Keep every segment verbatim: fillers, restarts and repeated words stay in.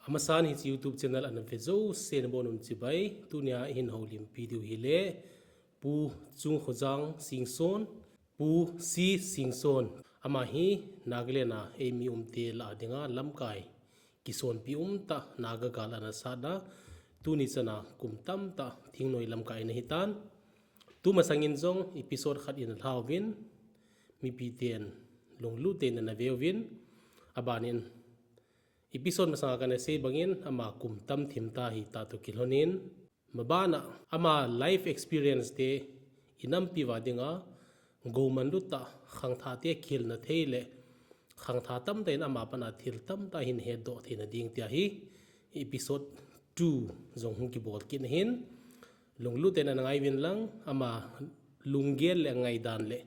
Amasan hiche YouTube channel ana ve jouse nabonun chibai. Tunia ihin houlimpi diu hile Pu Chungkhojang Singson, Pu C Singson. Ama hi Nagaland a eimi umte lah a dinga lamkai kisonpi umtah Naga gal ana satna, tuni chana kum tamtah thingnoi lamkai ana hitan. Tumasangin jong episode khat ina lhauvin, mipiten lunglut tah in ana veuvin, abanin episode masanga kana sei bangin ama kum tam thim tah hi tah toh kilhonin, mabana ama life experience te inampi uva dinga goumanlu tah, khangthah te khelna thei le khangthah tamtah in ama pana thil tamtah hin hetdoh theina ding tia hi episode two jong hung kibol kit ahin, lunglut tah in ana ngai uvin lang, ama lunggel le angaidan le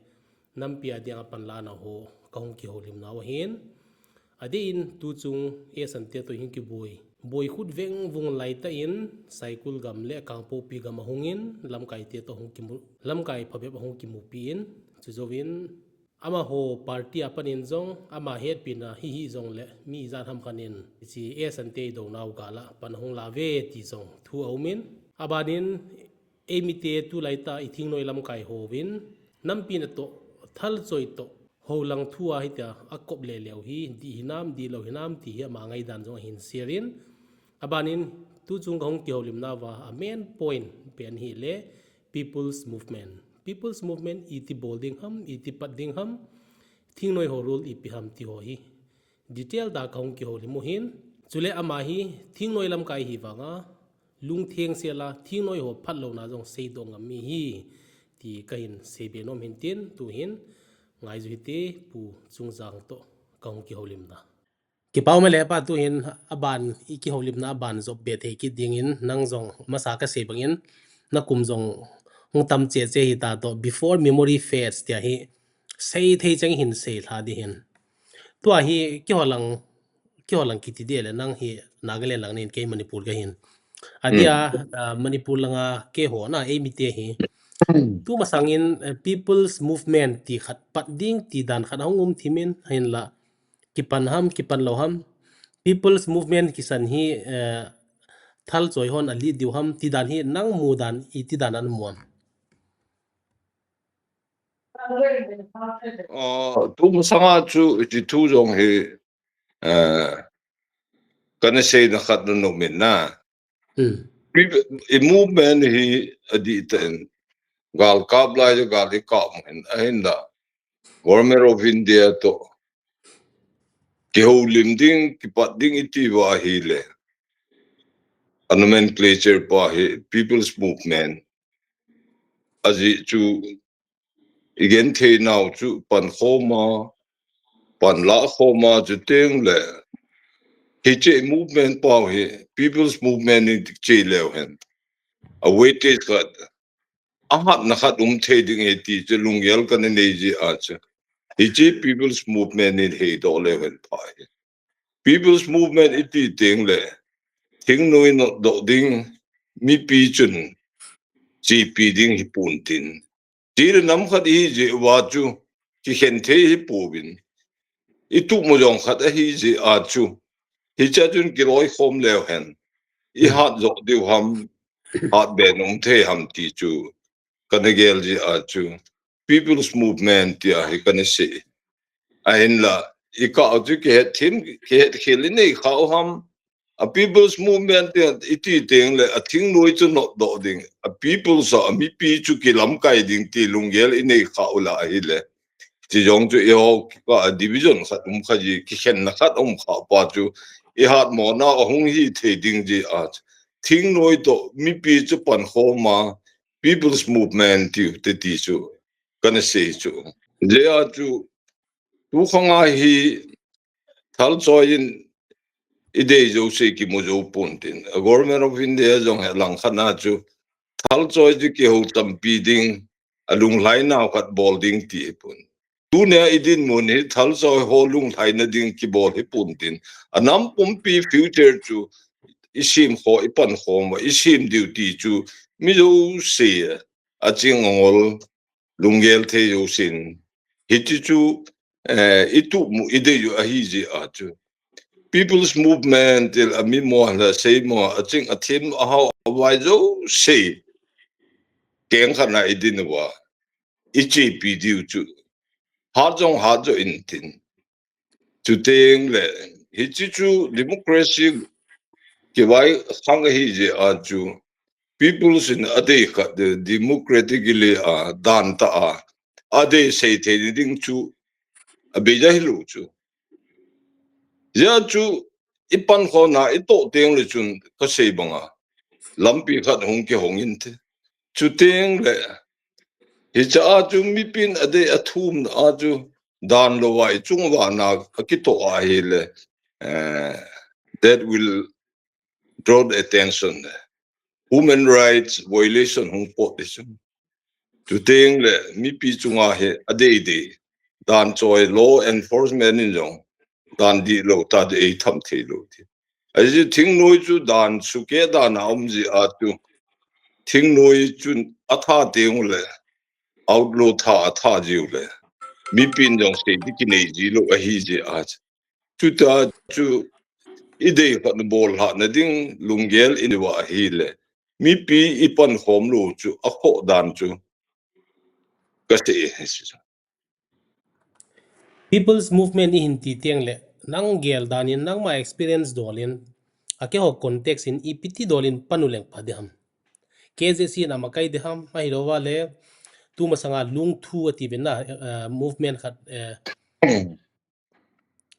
nampi a dinga panlana ho kahung kihoulimnau ahin. Adeh in tuchung S N te toh hin kiboi, boikhut vengvung laitah in Saikul gam le Kangpokpi gam ahungin lamkai te toh hung kimu, lamkai phabep ahung kimupi in, chujouvin amaho party a panin jong ama hetpina hihi jongle mi ijat ham khat in hiche S N te idounau gal a pan ahung lauve ti jong thu aumin, abanin eimite tulaitah ithingnoi lamkai houvin nampi natoh, thalchoi toh, houlang thu a hitia akop leleu hi dih hinam, dihlou hinam ti hi ama ngaidan jong ahin share in, abanin tuchung kahung kihoulimnauva a main point pen hile People's Movement. People's Movement iti bol ding ham, iti pat ding ham, thingnoi ho role ipi ham ti ho hi detail tah kahung kihoulim u ahin. Chule ama hi thingnoi lamkai hi vanga lungthengsel a thingnoi ho phatlouna jong seidoh ngam mi ahi ti kahin seibe nom hintin, tuhin ngaiju hite, Pu Chungkhojang toh kahung kihoulimna. Kipa um e le pa, tuhin aban ikihoulimna aban jop be thei kit dingin, nang jong masa kasei bangin nakum jong hung tam cheche hita toh, before memory fades tia hi seithei cheng hin seilha ding ahin. Tua hi keiho lang, keiho lang kiti ding le, nang hi Nagaland lang nahin, kei Manipur kahin. Adia, Manipur langa keiho na eimite hi tumasangin People's Movement ti khat pat ding ti dan khat ahung um thimin, hinla kipan ham, kipan lou ham, People's Movement kisan hi thalchoi hon a lead diu ham ti dan hi nang mu dan iti dan ana mu am? Tumasanga chu hiche thu jong hi kana seina khat ana umin na. I movement hi adih tah in gal kap lai chu gal ikap in, ahinla Government of India toh kihoulim ding, kipat ding iti uva ahile, a nomenclature pa hi People's Movement ajeh chu igenthei nau chu pankhom a, panlah khom a, chuteng le hiche movement pau hi People's Movement in chei leu hen, a weightage khat ahatna khat um thei ding ahi ti chu lunggel kana nei jeh a chu, hiche People's Movement in heidoh leu hen pha ahi. People's Movement iti teng le thingnoi notdoh ding, mipi chun chepi ding hipon tin, chule nam khat ihi jeh uva chu kikhen thei hipouvin, ituhmo jong khat ahi jeh a chu, hichea chun kiloikhom leu hen ihat joh diu ham, hatbe nom thei ham ti chu kana gel jeh a chu People's Movement tia hi kana sei. Ahinla ikah u chu kihet thim, kihet khel inei khah u ham, a People's Movement tia iti teng le a thingnoi chu notdoh ding, a people's a, a mipi chu kilamkai ding ti lunggel inei khah u lah ahile, chujong chu eiho kikah a division khat um kha ji, kikhenna khat um khah pa chu ihatmo nau ahung hi thei ding jeh a, thingnoi toh mipi chu pankhom a People's Movement tiu te ti chu kana sei chu. Hijeh a chu tukhanga hi thalchoi in idei jouse kimu jou pon tin, a Government of India jong hi langkhat na chu thalchoi chu kihou tampi ding, alunglhai nau khat bol ding ti hipon. Tunia idinmun hi thalchoi ho lunglhaina ding kibol hipon tin, anam pumpi future chu isem kho, ipankhom uva isem diu ti chu mi jouse aching angol lunggel thei jousen, hiti chu ituhmu idei u ahi jeh a chu People's Movement til a mi mo la sei mo, a ching a thim a hao a vai jouse keng khat na i din uva, i chepi diu chu hat jong hat jo in tin. Chuteng le, hichi chu democracy kivai khang ahi jeh a chu, people's in a dei khat, democratically a dan tah a, a dei sei thei ding chu a beija hilou chu. Hijeh chu i pankhom na i toh teng le chun ka sei banga lampi khat hung kihong inte. Chuteng le, hiche a chu mipin a dei a thum a chu dan lou a i chung uva na a kitoh ahile, eh, that will draw the attention. Human rights violation hung pot ding chu. Chuteng le mipi chunga hi a dei dei dan choi, law enforcement in jong dan dihlou tah dei tham thei lou ti. Ahi chu thingnoi chu dan sukeh dan a um jeh a chu, thingnoi chun a tha teng le, outlaw tha a tha jiu le, mipin jong sei di kinei ji lou ahi jeh a chu. Chuta chu i dei khat na bol lhah na ding lunggel i nei uva ahile, mipi i pankhom lou chu a khoh dan chu ka sei e. People's Movement i hin ti teng le, nang gel dan in, nangma experience dol in, a keiho context in ipi ti dol in pan u leng pha ding ham? K Z C in a makai ding ham, ahilou va le, tuma sanga lungthu a ti uvin na, eh, movement khat, eh,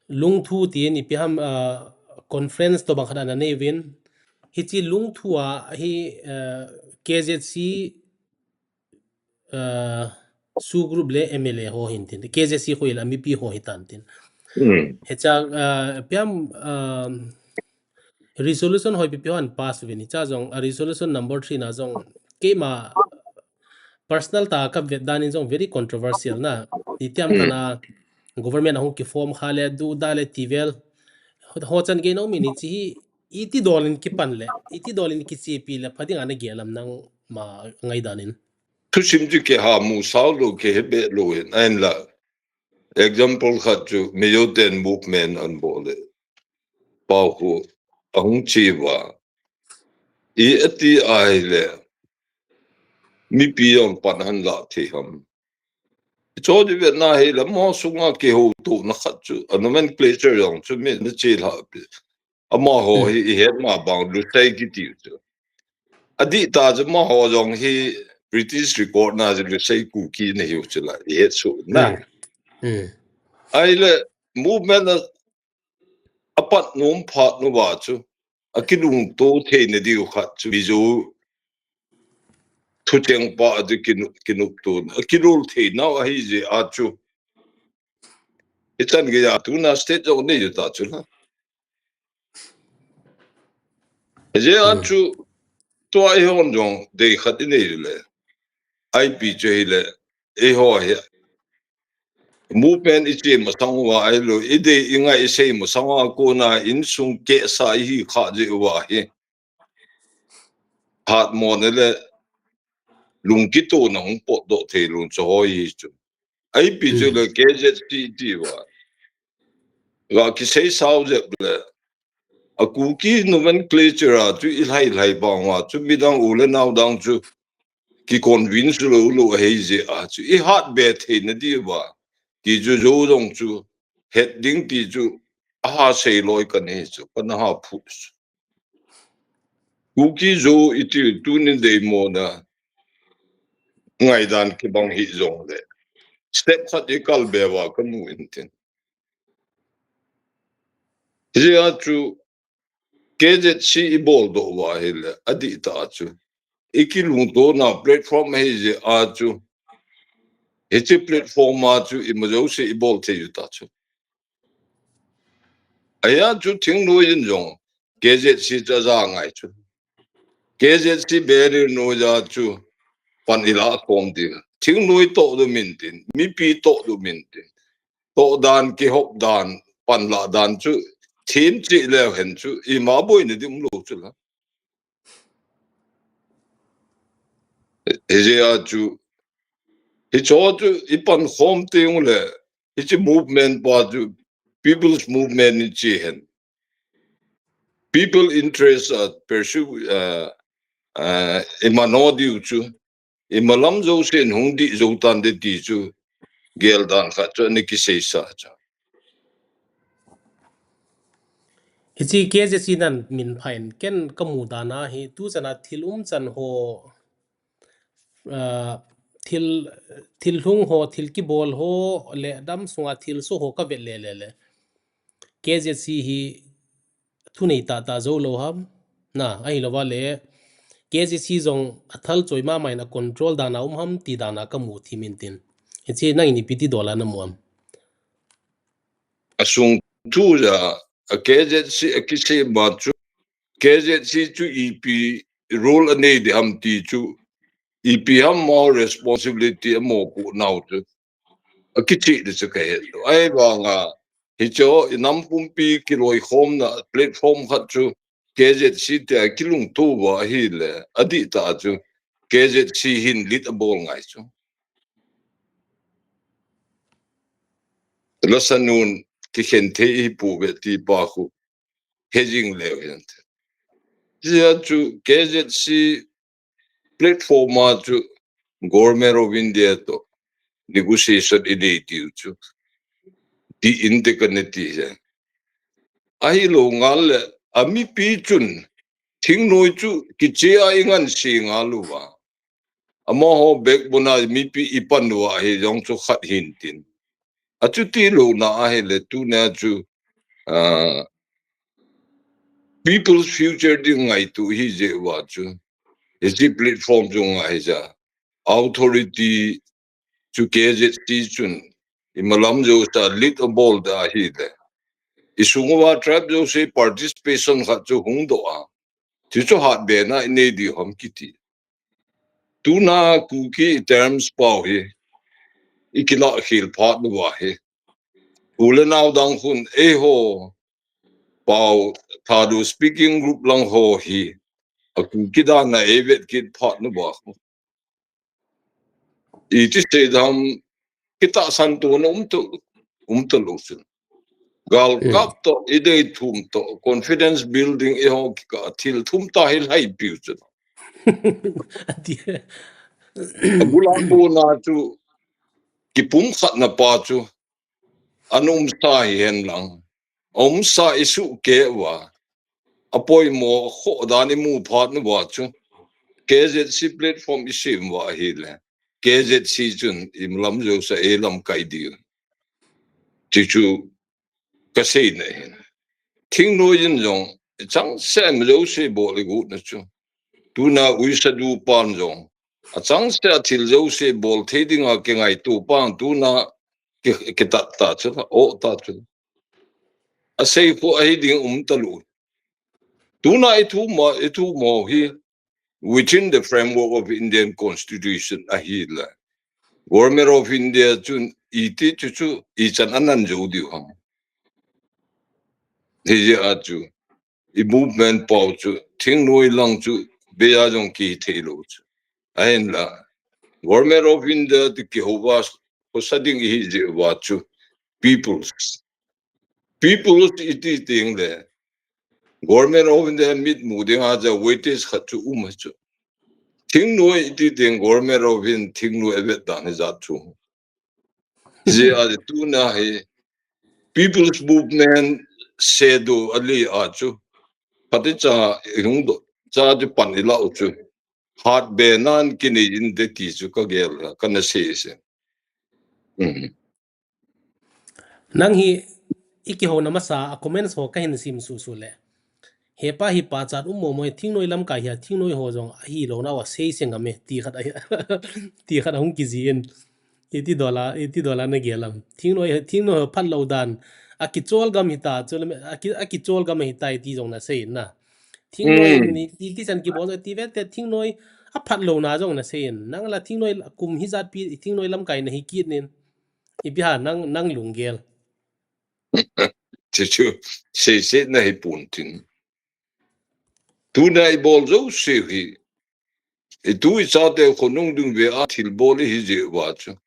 lungthu ti in ipi ham, eh, conference tobang khat ana nei uvin. Hichi lungthu a hi, eh, K Z C, eh, SoO group le M L A ho hin tin, K Z C ho ila mipi ho hi tan tin. Hmm. Hicha, eh, ipi ham, eh, resolution ho ipi ipi hon pass uvin, hicha jong, a resolution number three na jong, keima personal tah a ka vet dan in jong very controversial na. Itiam hmm. Kana government ahung kiform kha le, duda le ti vel. Ho, ho chan gei na um in hichi hi, iti dol in kipan le, iti dol in kichepi le, pha ding a na gel am nangma ngaidan in? Thusim chu kiha mu sao lou, kihe be lou in, ahinla. Example khat chu Mizo ten movement ana bol le. Pau khu ahung chi uva. I ati ahile, mipi jong pan ahin la thei ham? Cho di vet na hi le, amaho sunga kihoutoh na khat chu, a nomenclature jong chu mi na che lha pi. Amaho hmm. Hi i het ma bang Lusei kiti chu. Adih tah chu amaho jong hi British record na chu Lusei Kuki na hiu chu la, i het su na. Hmm. Hmm. Ahile, movement a, a pat nom phat nom uva chu, a kilungto thei na diu khat chu, Mizo thucheng pa a chu kinu-, kinopto, a kilol thei nau ahi jeh a chu. Ichan gei a tuna state jong nei u ta chu la. Hijeh a chu, tua eihon jong dei khat i nei le. Ipi chu hile, eiho hi. Movement i che masang uva ahilou, i dei i ngai i sei masang uva kona insung kehsa i hi kha jeh uva hi. Hat mo ne le, lungkitona hung potdoh thei lou chu hoi hi chu. Ipi chu le K Z C ti uva. Ga kisei sao jep le. A Kuki nomenclature a chu i lhai lhai bang uva chu midang u le nao dang chu ki convince lou lou ahi jeh a chu i hat be thei na diu va. Ti chu Zo jong chu het ding ti chu a ha sei loi ka nei chu, ka na ha phut chu. Kuki Zo i ti tunin dei mo na ngaidan kibang hi jong le. Step khat i kal be uva ka mu in tin. Hijeh a chu K Z C i bol doh uva hile, adih tah chu. I kilungtona platform ahi jeh a chu. Hiche platform a chu i ma jouse i bol thei u ta chu. Ahi a chu thingnoi in jong K Z C chu aja ngai chu. K Z C barrier noi a chu pan i la khom ding. Thingnoi toh dum in tin, mipi toh dum in tin. Toh dan, kihop dan, pan la dan chu, thim chih leu hen chu, ima boina ding um lou chu la. Hijeh a chu, hicho chu i pan khom teng le, hiche movement pa chu, People's Movement i chi hen. people interest a pursue, uh, uh, ima no diu chu, ima lam jousen hung dih jou tan de ti chu, gel dan khat chu ana kiseisa chu. Hiche K Z C nan min pha in ken kamu dan a hi, tu chan a thil um chan ho, ah, thil, thil lhung ho, thil kibol ho, le dam sunga thil so ho kavet le le le. K Z C hi thunei tah tah jou lou ham. Na, ahilouva le, K Z C jong athal choi mama in a control dan a um ham ti dan a kamu thim in tin. Hiche nangin ipi ti dol a namu am? Asung thu ja, a K Z C a kisei ma chu, K Z C chu ipi role anei di ham ti chu, ipi ham mo responsibility amo ku nau chu, akichih di chu kahe lou. Ahivanga, hiche i nam pumpi kiloikhomna platform khat chu, K Z C tia kilungto uva ahile, adih tah chu, K Z C hin lead abol ngai chu. Lasa nun kikhen thei hi pu ve ti pa khu hejing leu hin. Hijeh a chu K Z C platform a chu Government of India to negotiation inei tiu chu. Ti in te kana ti he. Ahilou ngal le, amipi chun, thingnoi chu kiche a ingan si ngal uva. Amaho backbone a mipi ipan uva hi jong chu khat hin tin. Achuti louna ahile tuna chu, ah, people's future ding ngaito hi jeh uva chu. Hiche platform chu ngai ja. Authority chu K Z C chun, imalam jouse lead abol da ahile. Isung uva tribe jouse participation khat chu hung doh a. Chuchu hatbena inei diu ham kiti. Tuna Kuki terms pau hi, ikilah khel phat uva hi. U le nao dang khun, eiho, pau, Thadou speaking group lang ho hi, a Kuki dan a eivet kit phat uva khu. Iti sei dam, kitahsan tona um to, um to lou chun. Gal kap to, idei thum to, confidence building eiho kikah thil thum tah hi lhai piu chun. Ati. Abulang bu na chu, kipumkhatna pa chu, ana umsa hihen lang. Aumsa isuh keh uva. Apoimo khoh dan imu phat uva chu. K Z C platform isem uva ahile. K Z C chun imalam jouse eilamkai diu. Chuchu kasei na hin. Thingnoi in jong, changseh jouse bol igot na chu. Tuna uisa du pan jong. Achangseh a thil jouse bol thei dinga kingaito pan tuna ki, kitat ta chu, o ta chu. Asei khu ahi ding um talou. Tuna ithumo, ithumo hi within the framework of Indian Constitution ahile. Government of India chun iti chu chu ichan anan jou diu ham. Hijeh a chu. I movement pau chu, thingnoi lang chu, beija jong kithei lou chu. Ahinla, Government of India ti kihouva, khosa ding ihi jeh uva chu, peoples. Peoples iti teng le, Government of India mitmu ding a ja weightage khat chu um chu. Thingnoi iti teng Government of India thingnoi avet dan hi jat chu. Hijeh a tuna hi People's Movement sedu ali a chu. Pati cha hung do cha chu pan ilau chu. Hatbena kinei inte ti chu kagel a, kana sei se. Nang hi ikihouna masa a comments ho kahin sim susu le. Hepa hi pachat um mo mo, thingnoi lamkai hi a, thingnoi ho jong ahilouna uva sei se ngam e, ti khat a, ti khat ahung kijih in. Iti dol a, iti dol a nagel am. Thingnoi, thingnoi ho phatlou dan. Akichol gam hita, chu le, aki, akichol gam hita, iti jong nasei in na. Thingnoi, iti chan kibol, ti vete, thingnoi, aphatlouna jong nasei in. Nang la thingnoi, kum hijat pi, thingnoi lamkai nahi kit nin. Ipi ha, nang, nang lunggel. Chuchu, sei sei nahi pon tin. Tuna ibol jouse hi. Itu ichate khonung ding ve a thilbol ihi jeh uva chu.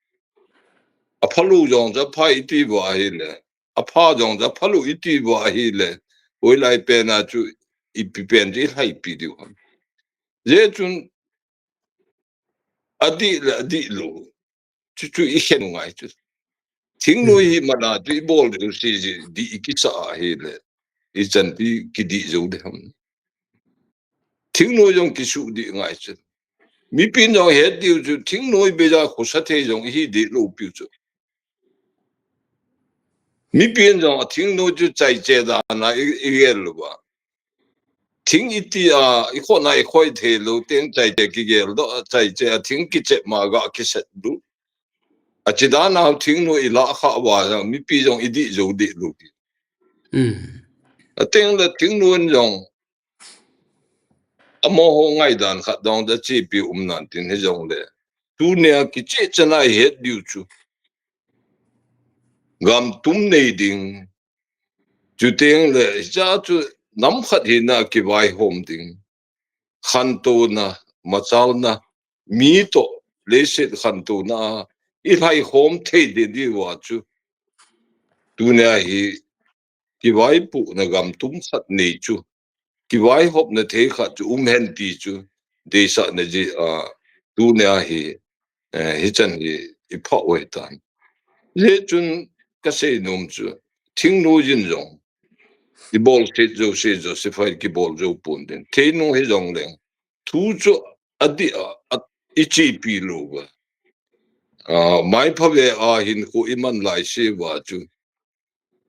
Aphalou jong cha pha iti uva ahile. Apha jong cha phalou iti uva ahile. Hoilai pen a chu ipi pen chu ilhaipi diu ham. Hijeh chun adih le adih lou chu chu ikhen u ngai chu. Thingnoi hi mana chu ibol diu si ji dih ikisah ahile, ichan pi kidih jou ding ham. Thingnoi jong kisuh dih ngai chu. Mipin jong het diu chu thingnoi beija khosa thei jong ihi dih lou piu chu. Mipin jong athingnoi chu chaiche dan a i, igel lou va. Thing iti a, ikhona ikhoi thei lou teng chaiche kigel doh, chaiche a thing kichep ma ga kiset du. Achi dan a thingnoi ilah kha va jong, mipi jong idih jou dih lou pi. Ateng le thingnoi jong, amaho ngaidan khat dong da chepi um nan tin hijongle. Tunia kicheh chana ihet diu chu. Gam tum nei ding. Chuteng le, hicha chu nam khat hina kivaihom ding. Khantouna, machalna, mi toh, leiset khantouna, ilhaikhom thei ding diu va chu. Tunia hi, kivaipohna gam tum khat nei chu. Kivaihopna thei khat chu um hen ti chu. Deisahna ji a, tunia hi, eh, hichan hi iphah u ahitan. Hijeh chun kasei nom chu, thingnoi jin jong, ibol set jouse, jouse phai kibol jou pon din. Theinung hijongleng. Thu chu adih a, a, ichepi lou va. Ah, mai phave a hinkho iman lai se va chu.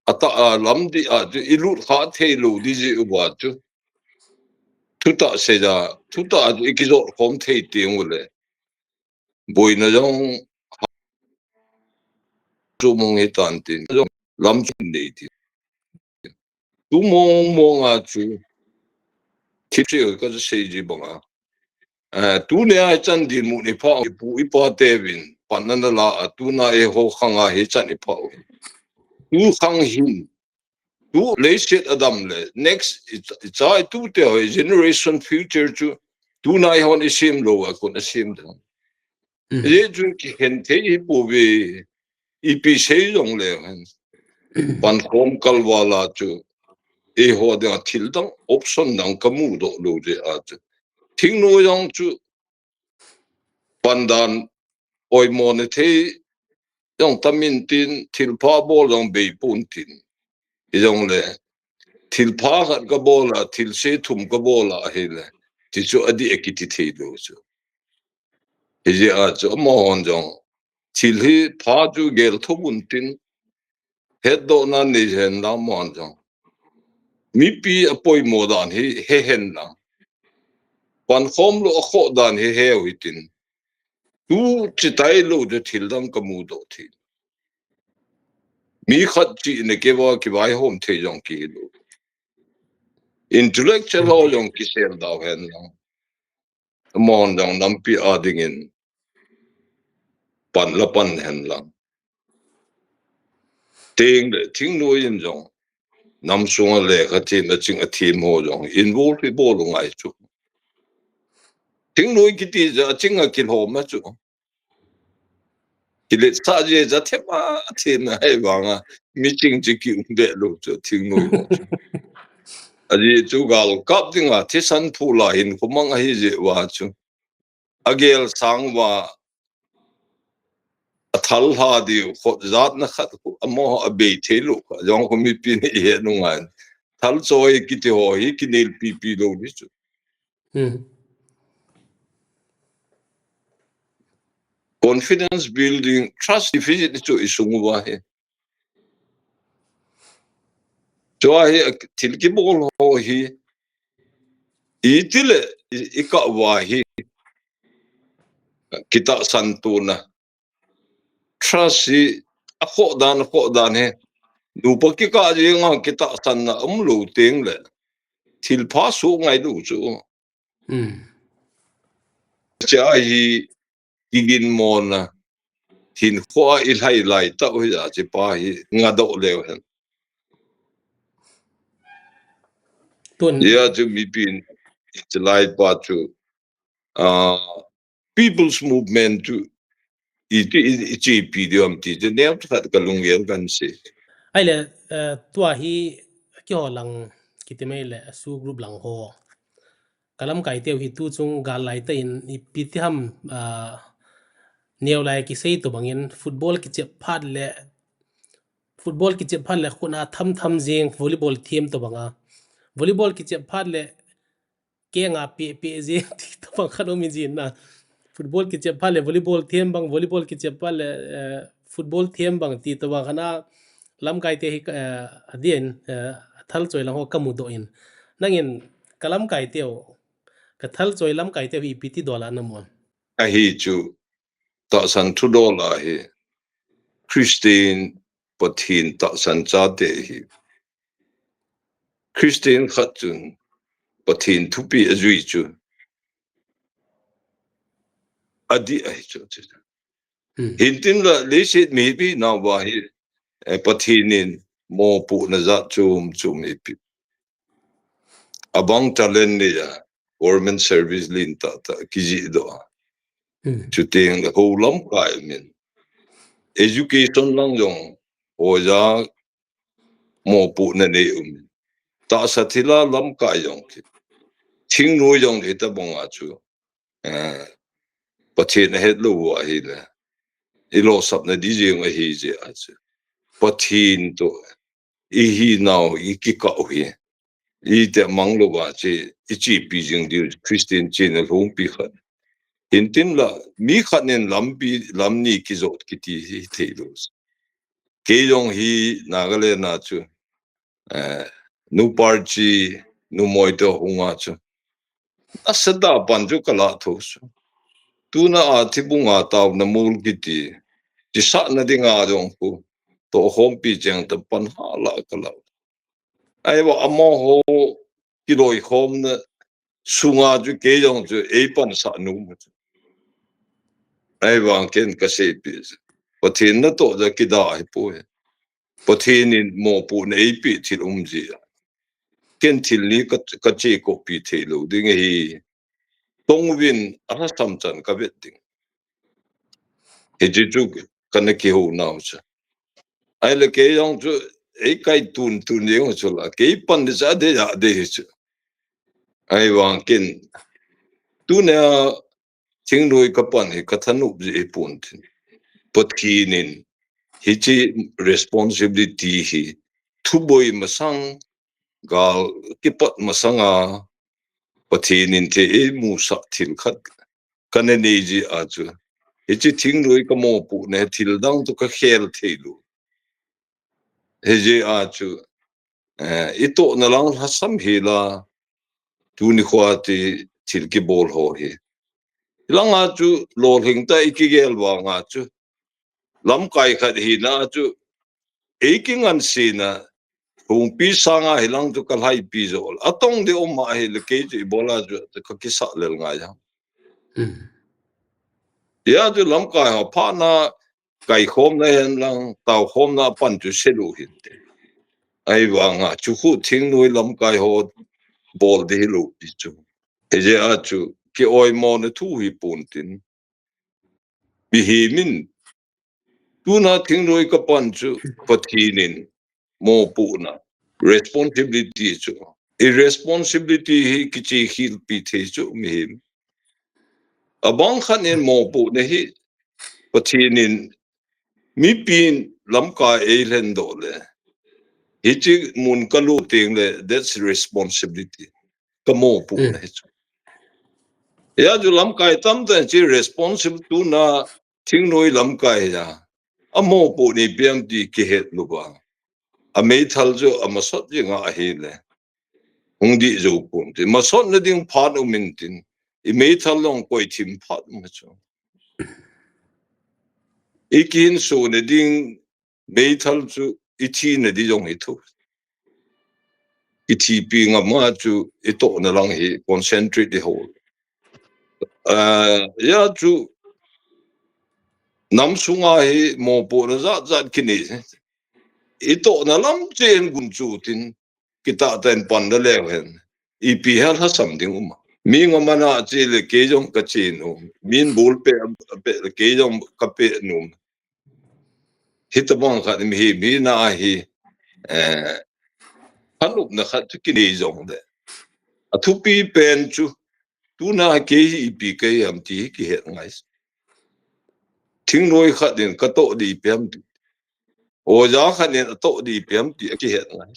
Atah a lamdih a chu ilut kha thei lou ding ji uva chu. Thutah seija, thutah a chu ikijot khom thei teng ule. Boina jong chu mong hitan tin, jong lam chu nei tin. Tu mong mong a chu, thipse ka sei ji banga. Eh, tunia hichan dinmun ipha u, ipu ipa teuvin, pan ana la a, tuna eiho khanga hichan ipha u. Tu khang hin, tu leiset adam le, next, i, icha itute ho, generation future chu, tuna eihon isem lou a, kon asem ding. Hijeh chun kikhen thei hipouve, ipi sei jongle hen. Pankhom kalval a chu, eiho dinga thil dang, option dang kamudoh lou jeh a chu. Thingnoi jong chu, pandan oimo na thei jong tam intin, thilpha bol jong bei pon tin. Hijongle, thilpha khat kabol a, thilse thum kabol a ahile, ti chu adih a kiti thei lou chu. Hijeh a chu amahon jong, thil hi pha chu gel tho un tin, hetdohna nei hen lang amahon jong. Mipi apoimo dan hi he hen lang. Pankhom lou akhoh dan hi heu hitin. Tu chitai lou chu thil dang kamudoh thei. Mi khat chihna keiva kivaihom thei jong kihilou. Intellectual ho jong kisel dau hen lang. Amahon jong nampi a dingin pan la pan hen lang. Teng le, thingnoi in jong. Nam sunga lekha them, aching athem ho jong. Involve ibol u ngai chu. Thingnoi kiti ja, aching a kilhom a chu. Kiletsah jeh a them a, them a ahivanga, miching chu kium be lou chu, thingnoi ho chu. Ajeh chu galkap dinga, thisan phu la hinkho mang ahi jeh uva chu. Agel sang uva, athal lha diu, khut jatna khat khu, amaho abei thei lou kha, jong khu mipi ni ihe nungai. Thal choi kiti ho hi, kinel pipi lou ni chu. Confidence building, trust deficit chu isung uva hi. Chua hi, thil kibol ho hi, itile, i, ikah uva hi, kitahsan tona. Trust hi, akhoh dan, akhoh dan hi. Nupa kikah jeng a kitahsanna umlou teng le. Thilpha soh ngai lou chu. Chia hi, kiginmona. Hinkho a ilhai lai tah u hi a, chi pa hi, ngadoh leu hen. Tun. Hia chu mipin, chilai pa chu, ah, People's Movement chu, i, i, i, ichepi diu ham ti chu, neo khat kalunggel kan si. Ahile, eh, tua hi, keiho lang, kiti mai le, su group lang ho. Ka lamkai teu hi tu chung gal lai ta in, ipi ti ham, a, neo lai kisei to bangin, football kichep phat le, football kichep phat le khut a tham tham jing, volleyball them to banga. Volleyball kichep phat le, kenga pe pe jing, ti to bang khat um in jin na. Football kichep phat le, volleyball them bang, volleyball kichep phat le, eh, football them bang, ti to bang khat a, lamkai te hi, eh, adin, eh, thal choi lang ho ka mu do in. Nangin, ka lamkai teu, ka thal choi lamkai teu hi ipi ti dol a na mu? Ahi chu, tahsan thu dol a hi, Christian Pathen tahsan chate hi. Christian khat chun Pathen thupi a jui chu adih ahi chu. Hmm. Hintin la leiset mipi nau va hi, eh, Pathen in mopohna jat chom chom eipe. Abang talent nei a, government service lin tah tah kijih doh a. Hmm. Chuteng le ho lamkai min. Education lang jong, oja mopohna nei um. Tahsa thil a lamkai jong ki. Thingnoi jong hi ta bang a chu. Eh, Pathen a het lou va hi le. I losapna di jeng ahi jeh a chu. Pathen to i hi nau i kikah u hi. I te mang lou va che, i chepi jing di Christian chena lhungpi khat. Hintin la, mi khat nen lampi, lam ni kijot kiti hi thei lou. Kei jong hi Nagaland a chu, eh, nu parchi, nu moi to hunga chu. Asada pan chu ka la tho su. Tuna a thibung a tau na mul kiti. Chi sa na ding a jong ku. To khompi cheng ta pan ha la ka la. Ai va amo ho kiloi khom na sunga chu kei jong chu ei pan sa nu mu chu. Ai vang ken ka sei pi. Pathen na to ja kida hi po he. Pathen in mopohna eipe thil um ji a. Ken thil ni ka, ka che ko pi thei lou ding hi. Tong vin a ha sam chan ka vet ding. Hi chu chu ka na kihou nau cha. Ai le kei jong chu ei kai tun tun jeng chu la. Kei pan de cha de ya de hi chu. Ai vang ken. Tuna thingnoi ka pan hi ka thanop ji hi pon tin. Pathen in hichi responsibility hi thuboi masang gal kipat masanga Pathen in thei ei musah thil khat ka na nei ji a chu. Hichi thingnoi ka mopohna thil dang to ka khel thei lou. Hi ji a chu, eh, i tohna lang lhasam hi la, tuni khua ti thil kibol ho hi. Lang a chu, lolhing ta i kigel vang a chu. Lamkai khat hi na chu, ei kingansena, hungpi sanga hi lang chu ka lhaipi jo. Atong de um a hi le kei chu i bol a chu, ka kisa lel ngai a. Hmm. Ya chu lamkai ho pha na, kai khom na hen lang, tau khom na pan chu se lu hin te. Ai vang a, chu khu thingnoi lamkai ho bol de hi lou pi chu. Hi je a chu, ki oimo na thu hi pon tin. Mihem in, tuna thingnoi ka pan chu, Pathen in, mopohna, responsibility chu. I responsibility hi kichi khil pi thei chu mihem. Abang khat in mopohna hi, Pathen in, mipin lamkai ei lhen doh le. Hichi mun ka lut teng le, that's responsibility. Ka mopohna hi chu. Ya chu lamkai tam ta chi responsible tuna thingnoi lamkai ya. A mopoh ni piam ti kihet lou va. A meithal chu a masot jing a hi le. Hung di jo pon ti. Masot na ding phat um in tin. I meithal long koi thim phat um chu. I kin su na ding meithal chu i thina di jong hi thu. I thipi ngam a chu i tohna lang hi concentrate i ho. Ah, ya chu nam sunga hi mopohna jat jat kini. I tohna lam chen gun chu tin. Kitah tah in pan da leu hen. Ipi hel ha sam ding um a. Mi ngam ana che le kei jong ka che nom. Min bul pe, pe le kei jong ka pe nom. Hitabang khat mihem hi na hi, eh, thanopna khat chu kinei jongle, athupi pen chu, tuna kei hi ipi kahi ham ti hi kihet ngai. Thingnoi khat in katoh ding ipi ham ti, oja khat in atoh ding ipi ham ti akihet ngai.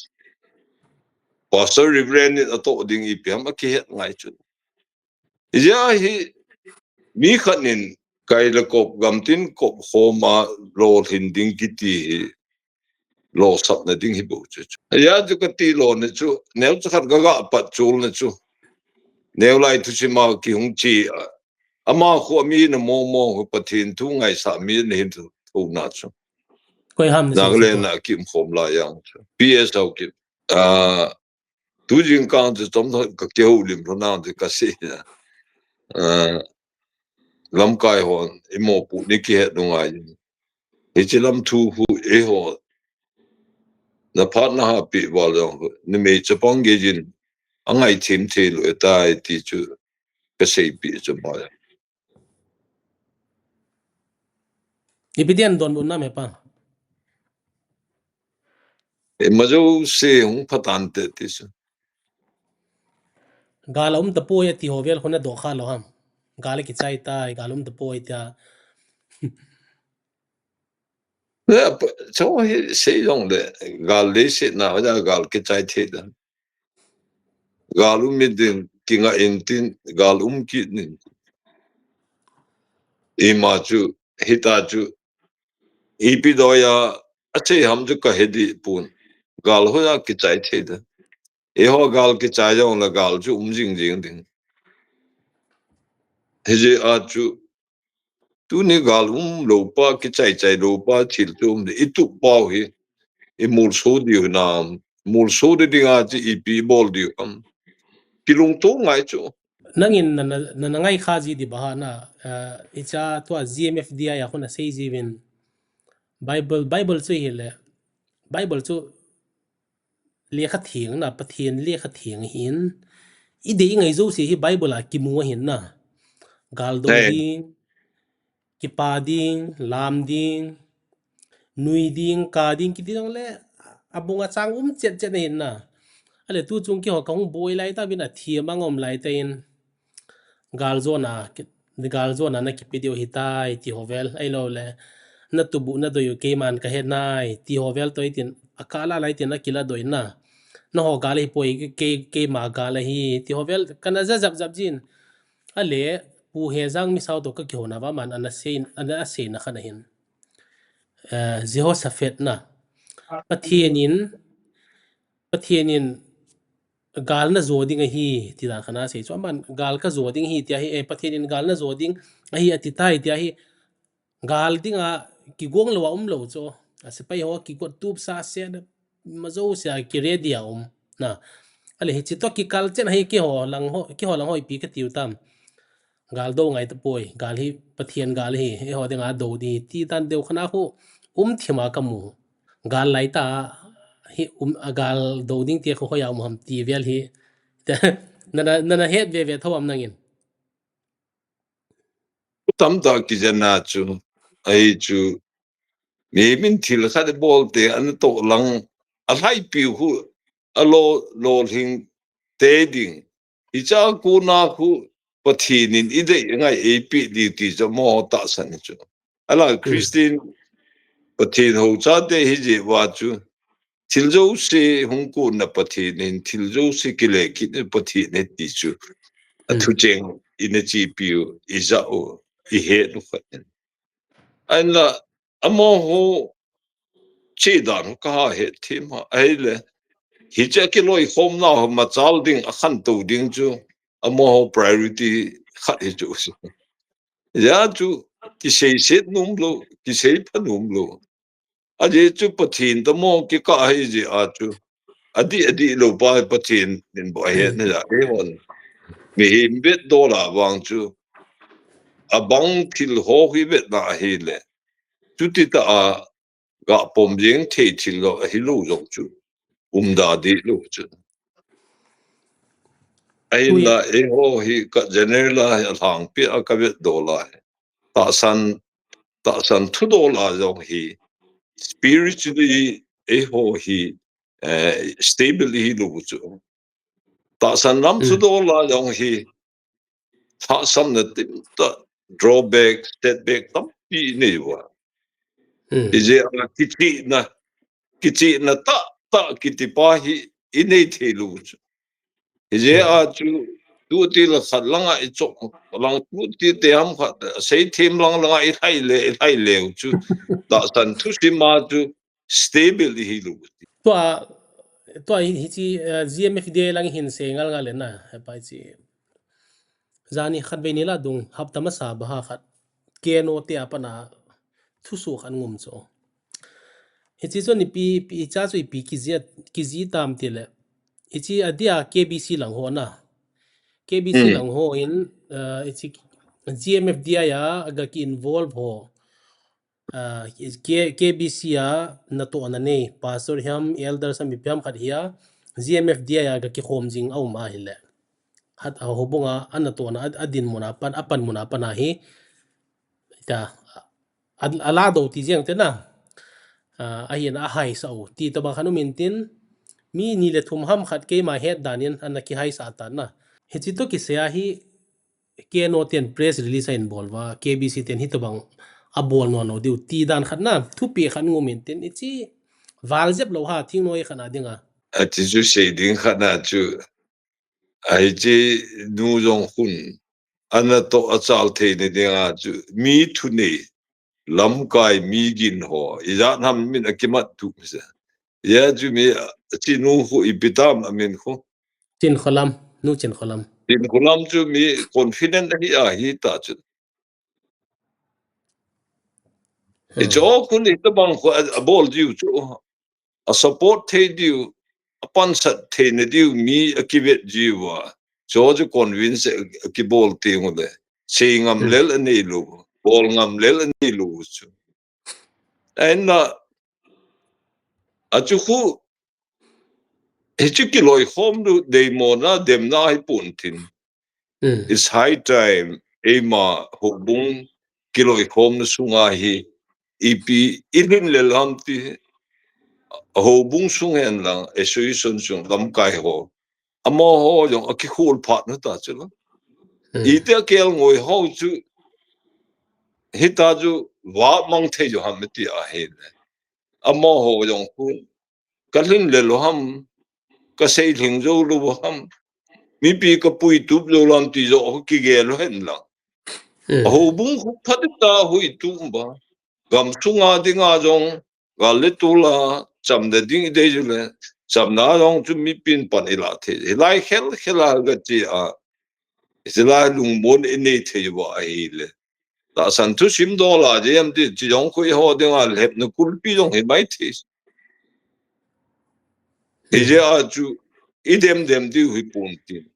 Pastor, Reverend in atoh ding ipi ham akihet ngai chu. Hijeh a hi mi khat in kai le kop, gamtin kop khom a lolhin ding kiti hi lolsapna ding hi bou chu. Hijeh a chu kati lona chu, neocha khat kaga pat chulna chu, neo lai thusim a kihung chi a, ama khu mi na momo khu Pathen thu ngaisah mi na hin thu, thu na chu. Koi ham na Nagaland a kim khom lai jong chu. P S Haokip. Ah, tu jingkah chu chomkhat kakihoulim lhon nang chu kasei na. Ah, lamkai hon, imopohna kihet nungai. Hiche lam thu khu eiho, naphat nahapi val jong khu, numei chapang gei jin, angai thim thei lou ahitai ti chu, kaseipi chu mai. Ipi di'n donbutna ham hepa? Ima jouse hung pha tante ti chu. Gal aum tapoi ati ho vel khu nadoh kha lou ham? Gal akichai tai, gal um tapoi tia. Chu hi sei jongle, gal leiset na, hoiya gal kichai thei dan. Gal um in tin, kinga in tin, gal um kit in. Ima chu, hita chu, ipi doiya, achei ham chu kahe dih pon. Gal hoiya kichai thei dan. Eiho gal kichai jongle gal chu um jing jing ding. Hijeh a chu, tuni gal um lou pa, kichai chai lou pa, thil chu um le, itup pau hi, imolso diu hinam, molso di dinga chu ipi bol diu ham. Kilungto ngai chu. Nangin na, na, na, nangai kha ji di ba ha na, ah, icha tua G M F D I a khu nasei jiuvin. Bible, Bible chu hile, Bible chu lekha theng na, Pathen lekha theng ahin, idei ngai jouse hi Bible a kimu ahin na. Gal do Amen. Ding, kipa ding, lam ding, nui ding, ka ding, kiti jongle, abung achang um chet chet ahin na. Ale tu chung keiho kahung boi lai tauvin athem angom lai tan. Gal jona, ki-, gal jona nakipe diu ahitai, ti ho vel, ahilou le, natubu nadoi u keiman kahe nai, ti ho vel toh itin, akah lah lah itin akila doi na. Naho gal ahipoi, kei, keima gal ahi, ti ho vel, kana ja jap jap jin. Ale, Pu Hejang Misao toh kakihouna va aman, ana sei, ana seina khat ahin. Eh, Jehoshaphat na. Pathen in, Pathen in gal najo ding ahi, ti dan khat ana sei chu. Aman gal kajo ding ahi, ti ahi, eh, Pathen in gal najo ding ahi, ati tai, ti ahi. Gal dinga kigong lou a um lou chu. Asepai ho kigot tup sa se na, ima jouse a kiready a um. Na. Ale hiche toh kikal chen ahi keiho lang ho, keiho lang ho ipi katiu tam. Gal do ngai tapoi, gal hi Pathen gal ahi, eiho dinga do ding, ti dan deu khat na khu um thim a kamu. Gal lai ta hi um, a gal do ding ti khu hoiya um ham ti vel hi. Na, na, na, nahet ve ve tho am nangin? Tamtah kijana chu, ahi chu, mimin thil khat bol te ana toh lang, alhaipi khu, alo, lolhing te ding. Hicha kona khu Pathen in idei ngai eipeh ding ti chu amaho tahsan chu. Ala Hmm. Christian Pathen hou chate hijeh uva chu. Thil jouse hung kona Pathen in, thil jouse kile kit na Pathen in ti chu. A Hmm. thucheng ina chepi u, ija u, ihet u khat in. Ahinla, amaho chedan kahet thim a, ahile, hiche kiloikhomna ho machal ding, akhantou ding chu, amaho priority khat hi chu. Hijeh chu, kiseiset nom lou, kisei pha nom lou. Ajeh chu Pathen toh mo kikah ahi jeh a chu. Adih, adih lou pa Pathen in bou ahet na ja, eihon. Mihem vetdol a vang chu. Abang thil ho hi vetna ahile. Chuti tah a, gah pom jeng thei thil lou, ahilou jong chu. Umda dih lou chu. Ahinla, eiho hi ka general a hi alhangpi a kavetdol a hi. Tahsan, tahsan thudol a jong hi. Spiritually, eiho hi eh, stable ihi lou chu. Tahsan lam chu dollar jong hi, tahsan na tim ta drawback, setback tampi nei uva. Ijeh a kichihna, kichihna tah tah kiti pa hi inei thei lou chu. Ijeh a chu tuti la khat langa ichop lang tuti te ham khat seithem lang langa ilhai le, ilhai leu chu. Tahsan thusim a chu stable ihi lou. Tua, tua hi, hichi, eh, G M F D I lang hin sei ngal ngal le na, hepa hichi. Jani khat vei ni la dung, hapta masa baha khat. Keno te a pana thusoh khat ngum chu. Hichi chu ipi, ipi cha chu ipi kiji, kiji tam ti le. Hichi adia K B C lang ho na. K B C lang ho in, eh, hichi G M F D I a aga ki involve ho. Ah, K-, K B C a natohna nei, pastor hiam, elder sam ipi ham khat hi a, G M F D I a ga kikhom jing a um ahile. Hat a houbung a, anatohna, a, adin mun a pan, apan mun a pan ahi. Ta, a, ala do ti jeng te na. Ah, ahin ahaisa u. Ti tabang khan um in tin, mi ni le thum ham khat keima het dan in, ana kihaisa ta na. Hichi toh kisei ahi, Keno ten press release a inbol uva, K B C ten hitabang abol nom nom diu ti dan khat na, thupi khat ngum in tin, hichi val jep lou ha, thingnoi khat na dinga. Achi chu sei ding khat na chu, ahi chi nu jong khun, anatoh achal thei na dinga chu, mi thunei, lamkai mi gin ho, ijat ham min akimat tu se. Ya chu mi, achi nu khu ipi tam amin khu. Chinkholam, nu Chinkholam. Chinkholam chu mi confident ahi ahi ta chu. Hicho khu ni tabang khu a, abol diu chu. A support thei diu, apansat thei na diu mi akivet diu a. Cho chu convince a, akibol ti ngu le. Sei ngam lel anei lou, bol ngam lel anei lou chu. Ahin na, achu khu, hichu kiloikhom diu, deimona, demna hi pon tin. It's high time, eima houbung kiloikhomna sunga hi, ipi, ilhin lel ham ti, houbung sung hen lang, association sung, lamkai ho. Amaho jong akikhol phat na ta chu la. Iti akelngoi ho chu, hita chu, va mang thei jo ham ti ahi le. Amaho jong khu, kalhin lel u ham, kasei lhing jou lou u ham, mipi kapui tup jou lam ti jo kigel u hen lang. Houbung khu phat ta hui tum ba. Gam sunga dinga jong, gal le tol a, chamna ding idei ju le, chamna jong chu mipin pan ila thei. Hilai khel khel a gati a, hilai lungmon inei thei uva ahile. Tahsan thusim dola jeh ham ti, chi jong khu eiho dinga lhepna kulpi jong hi mai thei. Hijeh a chu, idem dem diu hi pon tin.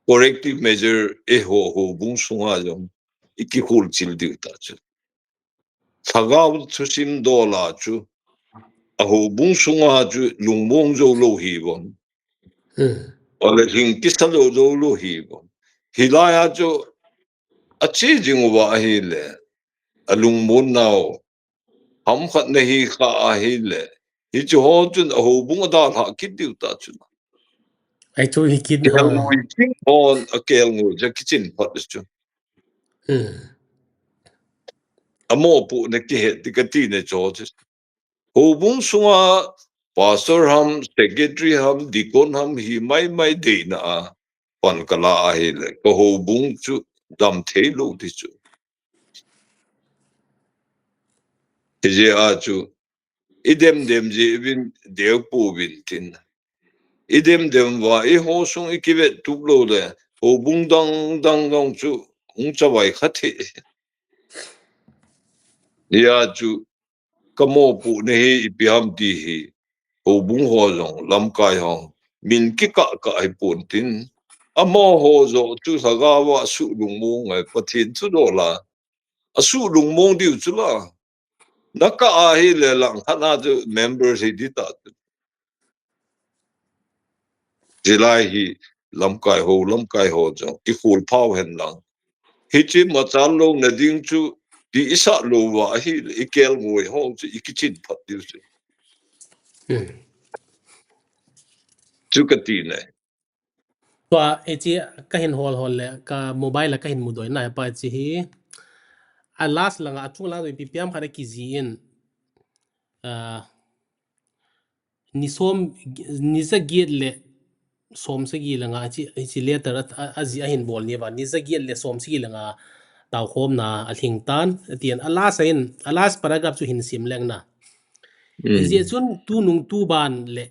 Corrective measure eiho houbung sunga jong, ikikhol chil diu ta chu. Lhagao thusim dola chu, ahoubung sunga chu lungmong jou lou hi bon. Ole hing kisa jou jou lou hi bon. Hilai a chu, achi jing uva ahile, alungmon nau, ham khat na hi kha ahile, hichu ho chun ahoubung adalha kit diu ta chu. Ai chu hi kit ho. Kelngoi ching hon akelngoi ja kichin phat chu. Amopohna kihet ti kati na cho chu. Houbung sunga pastor ham, secretary ham, deacon ham hi mai mai deina a pan kala ahile, ka houbung chu dam thei lou ti chu. Hijeh a chu, idem dem jeh uvin deu pouvin tin. Idem dem uva, eiho sung ikivet tup lou le, houbung dang dang dang chu, hung chavai kha thei. Hijeh a chu, kamopohna hi ipi ham ti hi, houbung ho jong, lamkai ho, min kikah kah hi pon tin, amaho joh chu lhagao a asuh lungmong ngai, Pathen thudola, asuh lungmong diu chu la, nakah ahile lang khat na chu member hi di ta chu. Hilai hi lamkai ho, lamkai ho jong, ikhol phau hen lang. Hichi machal louna ding chu, ti isah lou uva ahile, ikelngoi ho chu, ikichin phat diu chu. Chu kati nai. Tua, hiche kahin hol hol le, ka mobile a kahin mudoh na, hepa hiche hi. A last langa, achung langa ipi piam khat a kijih in. Ah, ni som, ni jaget le som sagi langa, hiche, hiche letter a, a, ajih ahin bol ni va, ni jaget le som sagi langa taokhomna alhing tan, atin, a last a in, a last paragraph chu hin sim leng na. Hijeh chun tunung tuban le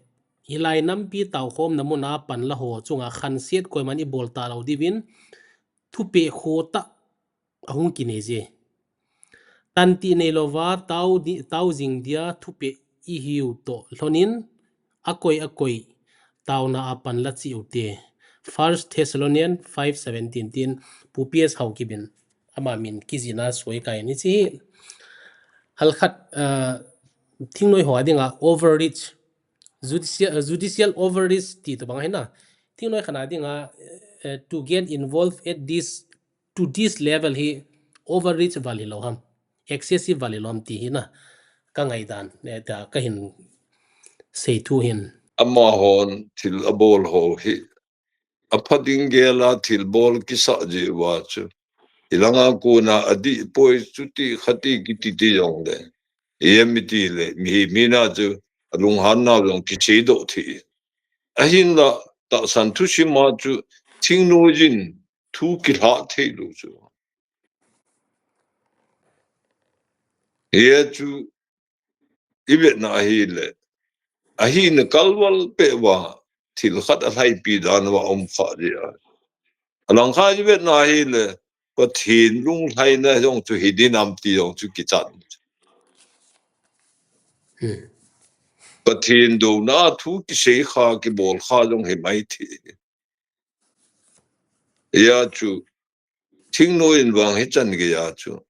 hilai nampi taokhomna muna panla ho chunga khanset koiman ibol talou diuvin thupeh khohtah ahung kinei je. Tanti neilouva tao di, tao jing dia thupeh ihiu toh lhonin akoi akoi taona a panla cheh ute. First Thessalonians five seventeen tin Pu P S Haokip in ama min kijihna soi kai ni chi. Halkhat, ah, thingnoi ho a dinga overreach, judicial, judicial overreach ti tobang hi na. Thingnoi khat a dinga, eh, to get involved at this, to this level hi overreach val hilou ham, excessive val hilou ham ti hi na. Ka ngaidan, eh, ta kahin sei thu hin. Amahon thil abol ho hi apha ding gel a thilbol kisah jeh uva chu. Hilanga kona adih poi chuti khati kiti ti jongle, iem iti le, mihem hina chu alunghan nau jong kiseidoh thei. Ahinla tahsan thusim a chu thingnoiyin thu kilhah theilou chu. Hia chu ivetna ahile, ahina kalval peh uva thil khat alhaipi dan uva um kha jeh a. Alangkhat ivetna ahile, Pathen lunglhaina jong chu hi dinam ti jong chu kichan. Hmm. Pathen douna thu kisei kha, kibol kha jong hi mai thei. Hia chu, thingnoi in vang hichan gei a chu.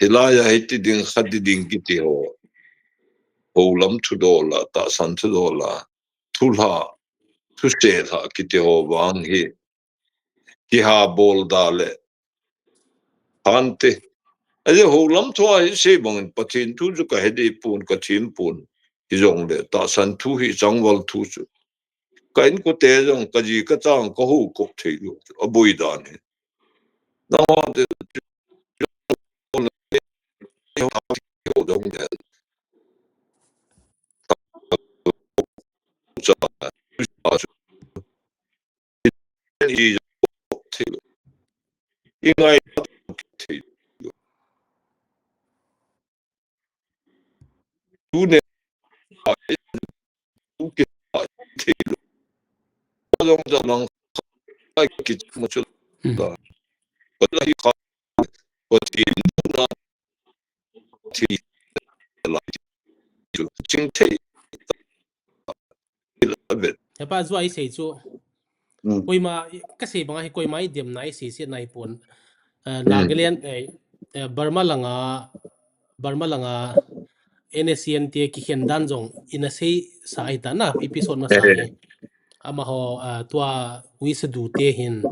Hilai a hiti ding, khati ding kiti ho. Houlam thudol a, tahsan thudol a, thulha, thusei lha kiti ho vang hi. Kiha bol da le. Hante. Ahi houlam thu a hi sei bangin Pathen thu chu kahe deh pon, kathim pon. Hijongle, tahsan thu hi changval thu chu. Ka inkote jong, kaji kacha, kahou kop theilou. Aboi dan hi. Nangho te jong den. Ingai thei. Tuni, tu ki thei. Jong jong lang ki ma chu la. Wala hi kha. Wati na. Hepa, jua isei chu. Koima, kasei banga hi koima idemna isei se naipon. Eh, Nagaland, eh, eh, Burma langa, Burma langa N S C N te kikhen dan jong ina seisa ahita na, episode masa hi. Amaho, ah, tua Wisadu te hin.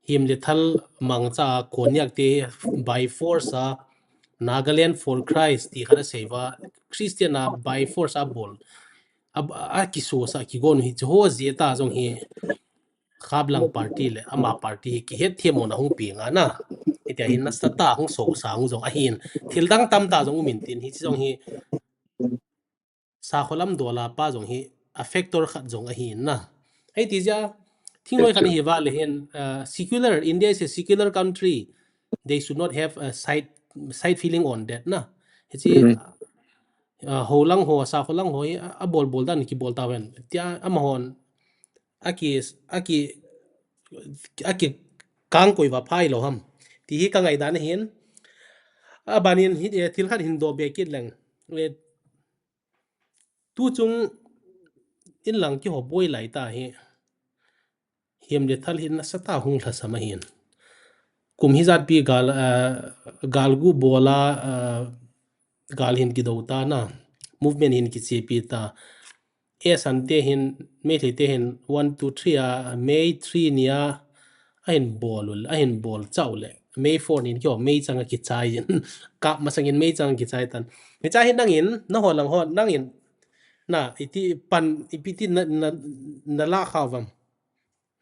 Him le thal mangcha a Konyak te by force a Nagaland for Christ ti khat asei uva, Christian a by force a bol. A, a kisosa kigon hi chu ho jeh a jong hi Khaplang party le ama party hi kihet them mona hung pi nga na. Hitia hin nasatah a hung sosa hung jong ahin. Thil dang tamtah jong um intin hiche jong hi sakholam dola pa jong hi a factor khat jong ahin na. Hiti jeh a, thingnoi khat hi vale hin, uh, secular, India is a secular country. They should not have a side, side feeling on that na. Hiche, uh, holang ho, sakholang ho hi, a, abol bol dan kibol tahen. Tia amahon, aki, aki, aki kangkoi uva phai lou ham. Ti hi ka ngaidan ahin. Abanin hi, eh, thil khat hin doh be kit leng. Eh, Tuchung in lang kiho boi lai ta hi. Him le thal hin nasatah a hung lhasam ahin. Kum hijat pi gal, ah, galgu bola, ah, gal hin kido ta na. Movement hin kichepi ta. Esan te hin, Meitei te hin, one, two, three a, May three ni a, ahin bol ul, ahin bol chau le. May four nin kio, May chang a kichai in. Kap masang in May chang a kichai tan. Hicha hi nangin, naho lang ho, nangin, Na, iti pan, ipiti na, na, na la kha vam.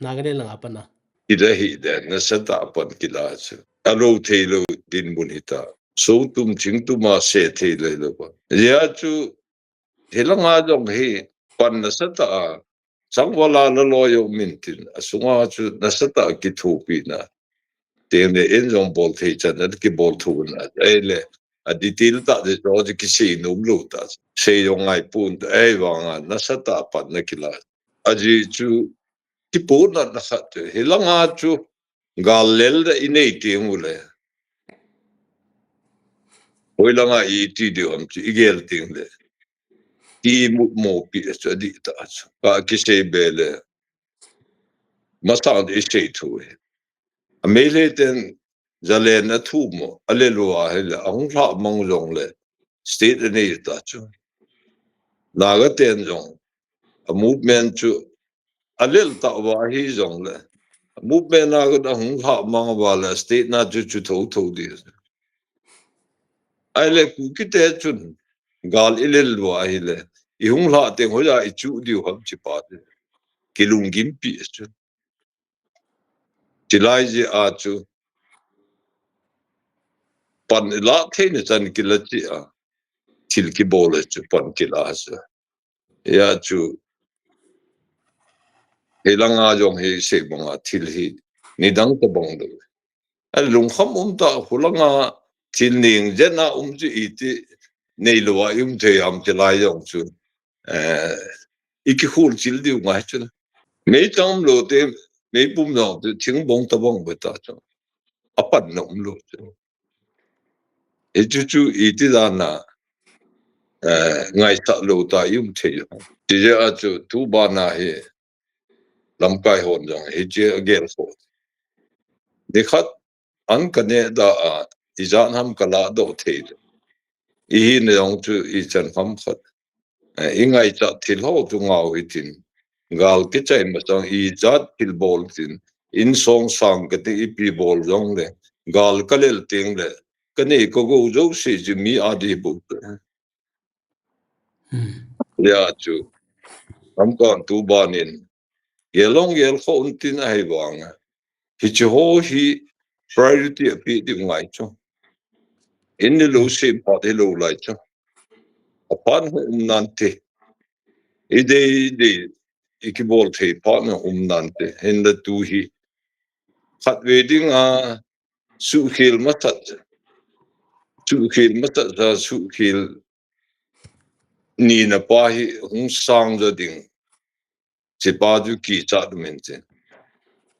Na gane lang apan a. Ida hi de, nasatah a pan kila chu. Alo thei lo dinmun hita. So tum thing tum a se thei lo lo pa. Ya chu, hilanga jong hi pan nasatah a. Changvala la lo yo min tin. Asunga chu nasatah a kithupi na. Teng le en jong bol thei chan a kibol thu na. Ei le, a detail tah de chu kisei nom lou ta. Sei jong ngai pon, ei vang a, nasatah a pan na kila. Ajeh chu, kipohnatna khat chu. Hilanga chu, gal lel da i nei teng u le. Hoilanga iti diu ham chu, i gel teng le. I mut mo pi chu, adih ta chu. Ka kisei be le. Masang i sei thu e. A Meitei ten zalen a thu mo, a lel u a hi le, a hung lha mang jong le, state a nei ta chu. Naga ten jong, a movement chu, a lel ta va hi jong le, a movement a ga hung lha mang va le, state na chu chu tho tho di. Ai le Kuki te chun, gal i lel u a hi le, i hung lha teng hoiya i chu diu ham chi pa te. Kilunggim pi chu. Chilai jeh a chu pan i la thei na chan kila chi a. Thil kibol a chu pan kila sa. Ya chu. Hilanga jong hi sei banga thil hi. Nidang ta bang do. A lungkham um ta hulanga thil ning jena um chu iti nei lo a um thei am chilai jong chu. Eh, i kikhul chil diu ngai chu. Mei chang um lo te, mei pum jong te, thing bong ta bong be ta chu. A pan na um lo chu. I chu chu iti dan a, eh, ngaisah lo ta i um thei. Ti jeh a chu tu bana hi lamkai hon jong hi che a gel kho. Ni khat an ka neh da a, i jan ham ka la doh thei. I hina jong chu i chan ham khat. Eh, i ngaichat thil ho chu ngau hitin. Gal kichai masang i jat thil bol tin. In song sang ka ti ipi bol jong le. Gal ka lel teng le. Ka nei ka go jouse chu mi a di bu. Hmm. Ya chu. Lamkai tu banin. Gel long gel kho un tin ahi vang a. Hiche ho hi priority a pe diu ngai chu. In ni lo se phat hi lo lai chu. A phat ho um nante. I dei dei i kibol thei phat na um nante. Hinla tu hi. Khat ve ding a suhkhel masat. Suhkhel masat sa suhkhel ni na pa hi hung sang jo ding. Che pa chu kichat um in che.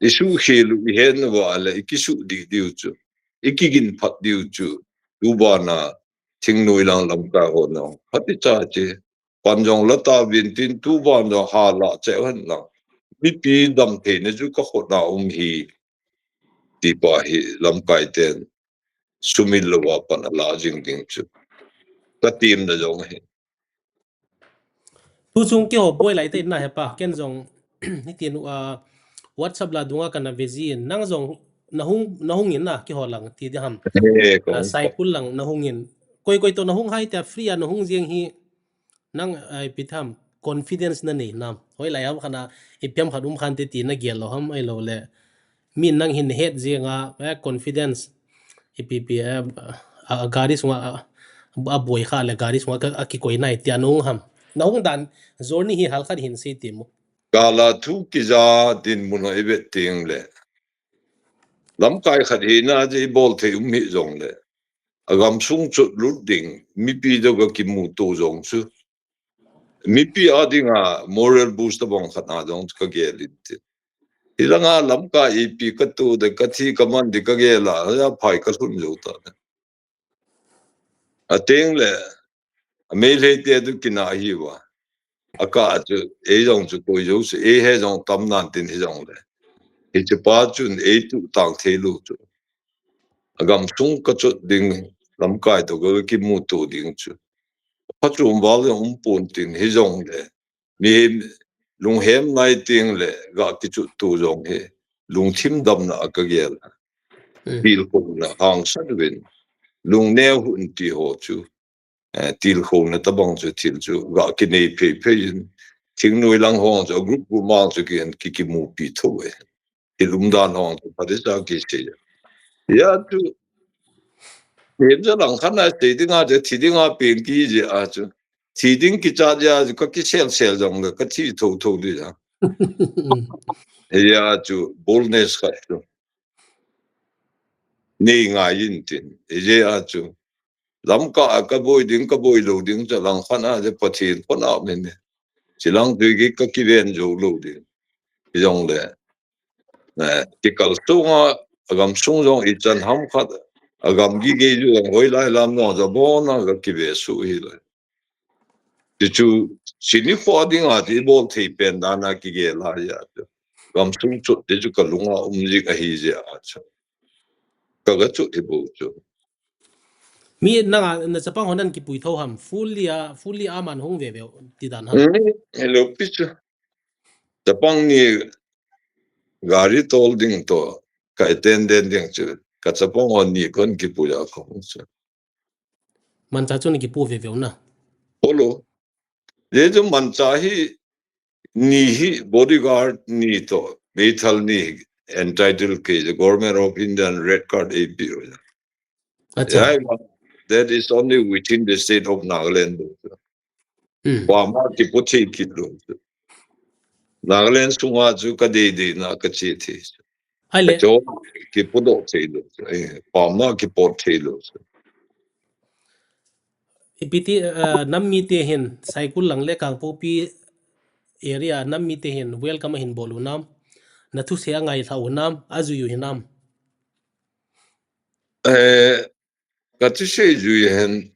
I suhkhel u i hen uva le i kisuh di diu chu. I kigin phat diu chu. Tu bana thingnoi lang lamkai ho na. Phat i cha che. Pan jong la ta vin tin tu ban jong ha la che hen lang. Mipi dam thei na chu ka khut na um hi. Ti pa hi lamkai ten. Sumil lo a pan a la jing ding chu. Ka tim na jong hi. Tu chung keiho boi lai te na he pa, ken jong, hitin, ah, WhatsApp la dunga kana ve jin, nang jong, na hung, na hung in na, keiho lang, ti di ham. Eh, ko, ah, ko. Saikul lang, na hung in. Koi, koi to na hung hai te, free a na hung jeng hi, nang, ai, pi tham, confidence na nei nam. Hoi lai ham khana, ipi ham khat um khan te ti na gel lo ham, ai lo le. Min nang hin het jeng a, eh, confidence. Ipi pi, eh, a, a gari sunga, a, a boi kha le gari sunga ka, a kikoi nai tia nung ham. Na hung dan, journey hi hal khat hin sei ti mu. Kala thu kija dinmun a i vet teng le. Lamkai khat hi na ji bol thei um hi jong le. A gam sung chut lut ding, mipi do ga kimu to jong chu. Mipi a dinga moral boost a bang khat na jong ka gel in ti. Hilanga lamkai ipi ka tu de ka thi ka man di ka gel a, ya phai ka lhun jo ta. A teng le, a Meitei te tu kina hi va. A ka chu, ei jong chu koi jo chu, ei he jong tam nan tin hi jong le. Hiche pa chun ei tu tang thei lu chu. A gam sung ka chut ding, lamkai to ka kimu to ding chu. Phat chom val jong um pon tin hi jong le. Mi lunghem nai teng le ga kichut tu jong hi. Lungthim damna a ka gel. Hmm. Pil kum na hang san vin. Lungneo hun ti ho chu. eh, tilkhouna tabang chu thil chu ga kinei phei phei in, thingnoi lang hong chu group group mang chu ki, ki, kimupi tho e. Thil umdan hong chu phatechan kisei. Hia chu, hia chu langkhat a sei dinga chu thi dinga pen kiji a chu. Thi ding kichat jeh a chu ka kisel sel jong le ka thi tho tho di a. Hia chu boldness khat chu nei ngai intin. Hia chu lamkai a ka boi ding, ka boi lou ding chu langkhat a chu Pathen khut a um in. Chilang tui ki ka kiven jou lou ding. Hijongle, eh, kikal sunga, agam sung jong ichan ham khat, agam gige ju jong hoilai lam jong jabon a ka kive suh hi lai. Ti chu, chini kho dinga ti bol thei pen dan a kige lai a chu. Gam sung chu ti chu ka lunga um jing ahi jeh a chu. Ka ga chu ti bou chu. Mi nanga, na chapang hon an kipui tho ham, fully a, fully a man hung ve ve ti dan ham. Hmm, hello, pi chu. Chapang ni gari tol ding to, ka attendant ding chu. Ka chapang hon ni kon kipui a kong chu. Mancha chu ni kipu ve ve na. Hello. Ye chu mancha hi ni hi bodyguard ni to, meithal ni entitled ke, the Government of India red card A P. Acha. Yeah, but that is only within the state of Nagaland. Hmm. Pama kipu thei kit lou. Nagaland sunga chu ka dei dei na ka che thei. Ahile. Ka cho kipu doh thei lou. Eh, pama kipu thei lou. Ipi ti, eh, nam mite hin, Saikul lang le Kangpokpi area nam mite hin, welcome ahin bol u nam, na thusei angailha u nam, ajui u hinam. Eh, ka thusei jui hen,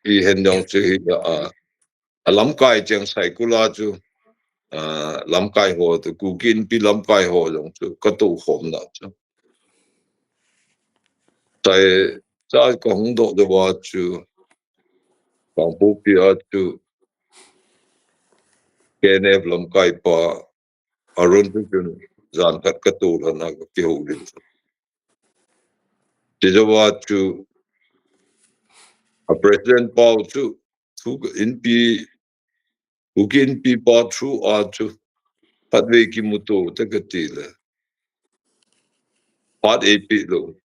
i hen jong chu hi a, a lamkai cheng Saikul a chu, a, lamkai ho chu, Kuki Inpi lamkai ho jong chu, ka tou khom na chu. Tai, cha ka hung doh doh a chu, Kangpokpi a chu, K N F lamkai pa, Arun chu chun, jan khat ka tou lhon a ka kihoulim. Ti jou a chu, a President pau chu, Kuki Inpi, Kuki Inpi pa thu a chu, khatvei kimuto ta ka ti le. Phat eipeh lou.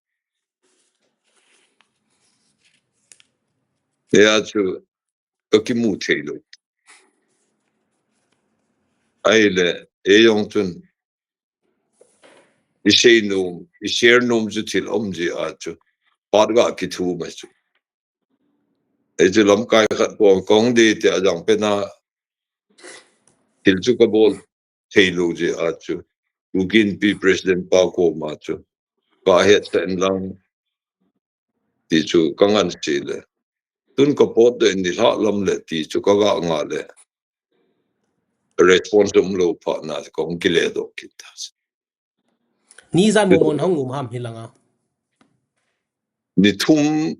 Hia chu, ka kimu thei lou. Ahile, ei jong chun, i sei nom, i share nom chu thil um jeh a chu, phat ga kithum a chu. Ei chu lamkai khat pon kong dei te a jang pen a, thil chu ka bol thei lou jeh a chu, Kuki Inpi President pa koma chu, ka hetsah in lang, ti chu ka ngan si le. Tun ka pot doh in nilhah lam le ti chu ka ga nga le. Response um lou phat na ka hung kile doh kit ta. Ni jan mo mon hung um ham hi langa. Ni thum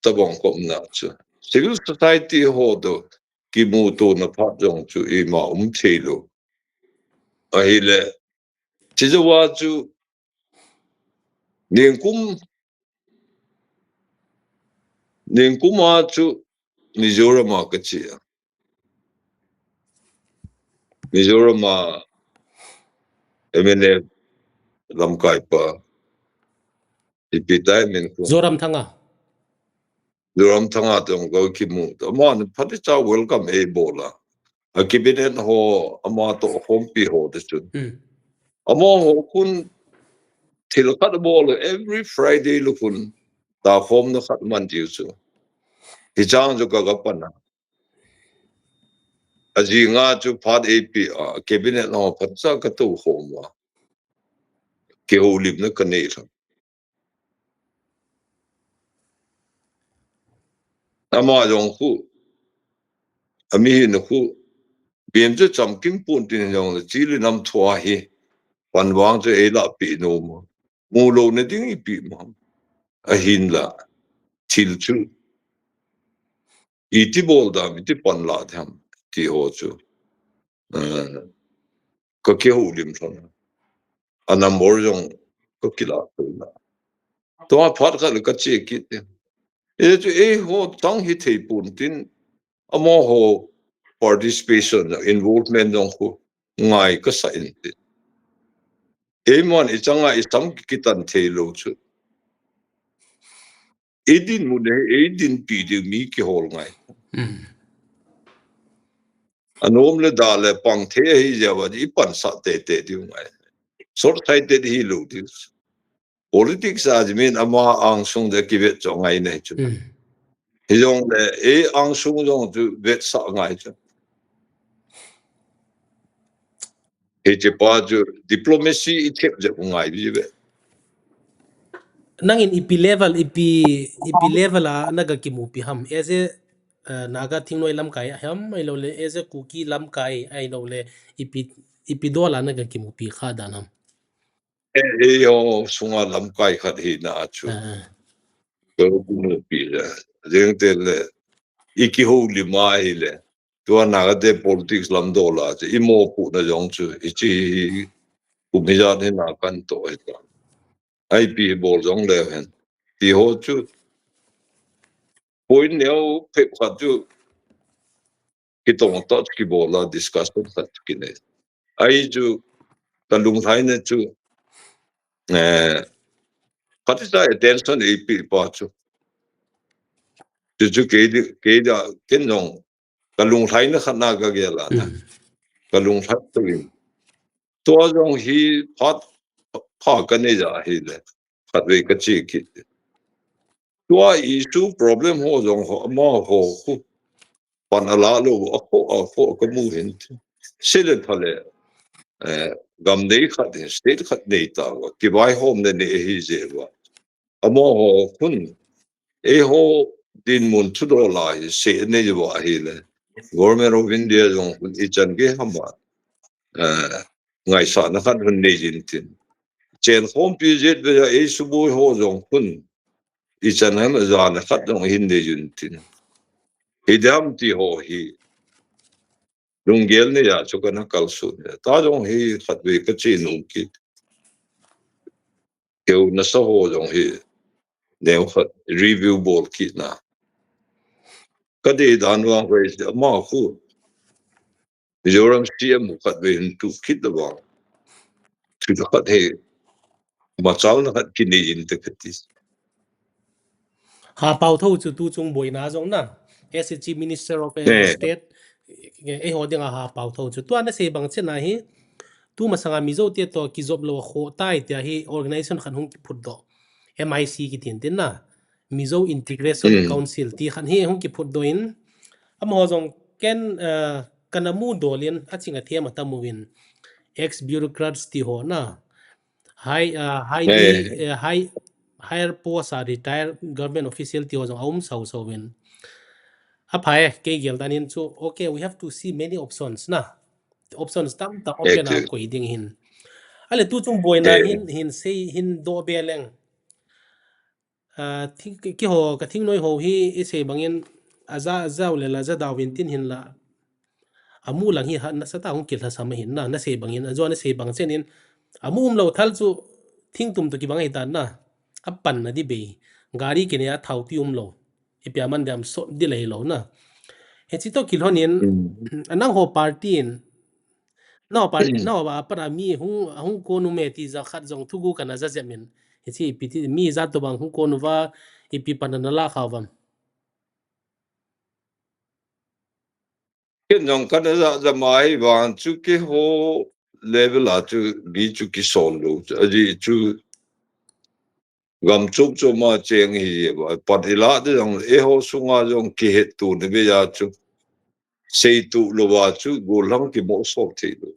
tabang ka um na chu. Civil society ho toh kimuto na phat jong chu ima um thei lou. Ahile, chi jou a chu, ningkum, ningkum a chu Mizoram a ka che a. Mizoram a M N F lamkai pa. Ipi tai min khu. Zoramthanga. Zoramthanga tong ka kimu. Ama ni phatecha welcome ei bol a. A cabinet ho, ama toh khompi ho te chun. Hmm. Ama ho khun thil khat bol every Friday lou khun. Takhomna khat man tiu chu. Hichang chu ka ga pan a. Ajing a chu phat eipeh a, cabinet ho phatecha ka tou khom a. Kihoulimna ka nei lhon. Ama jong khu, ami hin khu, biem chu chamkim pon tin jong le, chi le nam thua hi, pan vang chu ei lah peh nom a. Mu louna ding i peh ma. Ahinla, thil chu, iti bol dam, iti pan lah dam, ti ho chu. Eh, ka kihoulim lhon. A number jong ka kila tou na. Tua phat khat le ka che kit e. E chu eiho tang hi thei pon tin, amaho participation, involvement jong khu ngai kasa in tin. Eiman ichanga isam kitan thei lou chu. Idinmun hi, eidinpi diu mi kihol ngai. Anom le da le pang thei ahi jeh a, ipansah tete diu ngai. Short-sighted hilou diu. Politics a ji min ama angsung de kivet cho ngai nei chu. Hijongle, e angsung jong chu vetsah ngai chu. Hiche pa chu diplomacy ithep jep ngai ji ve. Nangin ipi level, ipi, ipi level a naga kimupi ham? As a, eh, Naga thingnoi lamkai ham, ahilouleh as a Kuki lamkai, ahilouleh ipi, ipi dol a naga kimupi kha dan ham? E, eiho sunga lamkai khat hina chu. Ka kimupi le. Jeng te le. Ikihoulim a hile. Tua Naga te politics lam dol a chu, imopohna jong chu, hiche hi, kum hijat hi Naga kan toh hi ta. Ipi bol jong leu hen. Ti ho chu, point neo phabep khat chu, kitong tah chu kibol a discussion khat chu kinei. Ahi chu, kalunglhaina chu, eh, khat cha attention eipe pa chu. Chu chu kei di, kei dia, ken jong, kalunglhaina khat na kagel a na. Kalunglhai tou in. Tua jong hi phat pha kanei ja hile. Khatvei kache kit. Tua issue problem ho jong ho, amaho khu. Pan ala lou, akhoh, akhoh kamu hin. Sile phale, eh, gam nei khat hin, state khat nei tauva. Kivaihomna nei ahi jeh uva. Amaho khun, eiho dinmun thudol a hi, seh nei uva ahile. Government of India jong khun, ichan gei ham a. Eh, ngaisahna khat hung nei jin tin. Chenkhompi jet ve a, ei suboi ho jong khun. Ichan ham a jana khat jong hin nei jin tin. Hidam ti ho hi. Lunggel nei a chu kana kalson. Ta jong hi khatvei kache nom kit. Keu nasa ho jong hi. Neo khat review bol kit na. Kadei dan vang vei ama khu. Mizoram C M khatvei hin tu kit da vang. Thu khat hi. Machalna khat kinei inte kati. Haopa tho chu tu chung boina jong na. As a Chief Minister of a state, eiho dinga haopa tho chu. Tua nasei bang chena hi, tu masanga Mizo te toh kijop lou a khoh tai tia hi organization khat hung kiphut doh. M I C kitin tin na. Mizo Integration Council ti khat hi hung kiphut doh in. Amaho jong ken, eh, kana mu dol in, aching athem atam uvin. Ex-bureaucrats ti ho na. High, uh, high, eh, high, higher post a retire government official ti ho jong aum sau sau vin. Aphai, kei gel dan in chu, okay, we have to see many options na. Options tamtah open a koi ding hin. Ale tu chung boina hin, hin sei, hin doh be leng. Ah, thi-, ki, kiho, kathingnoi ho hi, isei bangin, aja, ajao le la, aja dao vin tin hin la. Amu lang hi ha, nasatah a hung kilhasam ahin na, nasei bangin, ajo nasei bang chen in, amu umlou thal chu, thingtum toh kibang ahitan na, apanna di bei, gari kinei a thao twi umlou, ipi a man diam sot di lei lou na. Hiche toh kilhon in, anang ho party in, nao party, nao a pat a mi hung, hung kon ume ti ja khat jong thugu kana ja jep in, hiche ipi ti, mi ja tobang hung kon uva, ipi pan ana la kha uvam. Ken jong kana ja ja mai vang chu keiho level a chu mi chu kisol lou. Ajeh chu gam chom chom a cheng hi jeh uva. Pan ila de jong eiho sunga jong kihetto na bei a chu. Seito lou a chu gollhang kimo sol thei lou.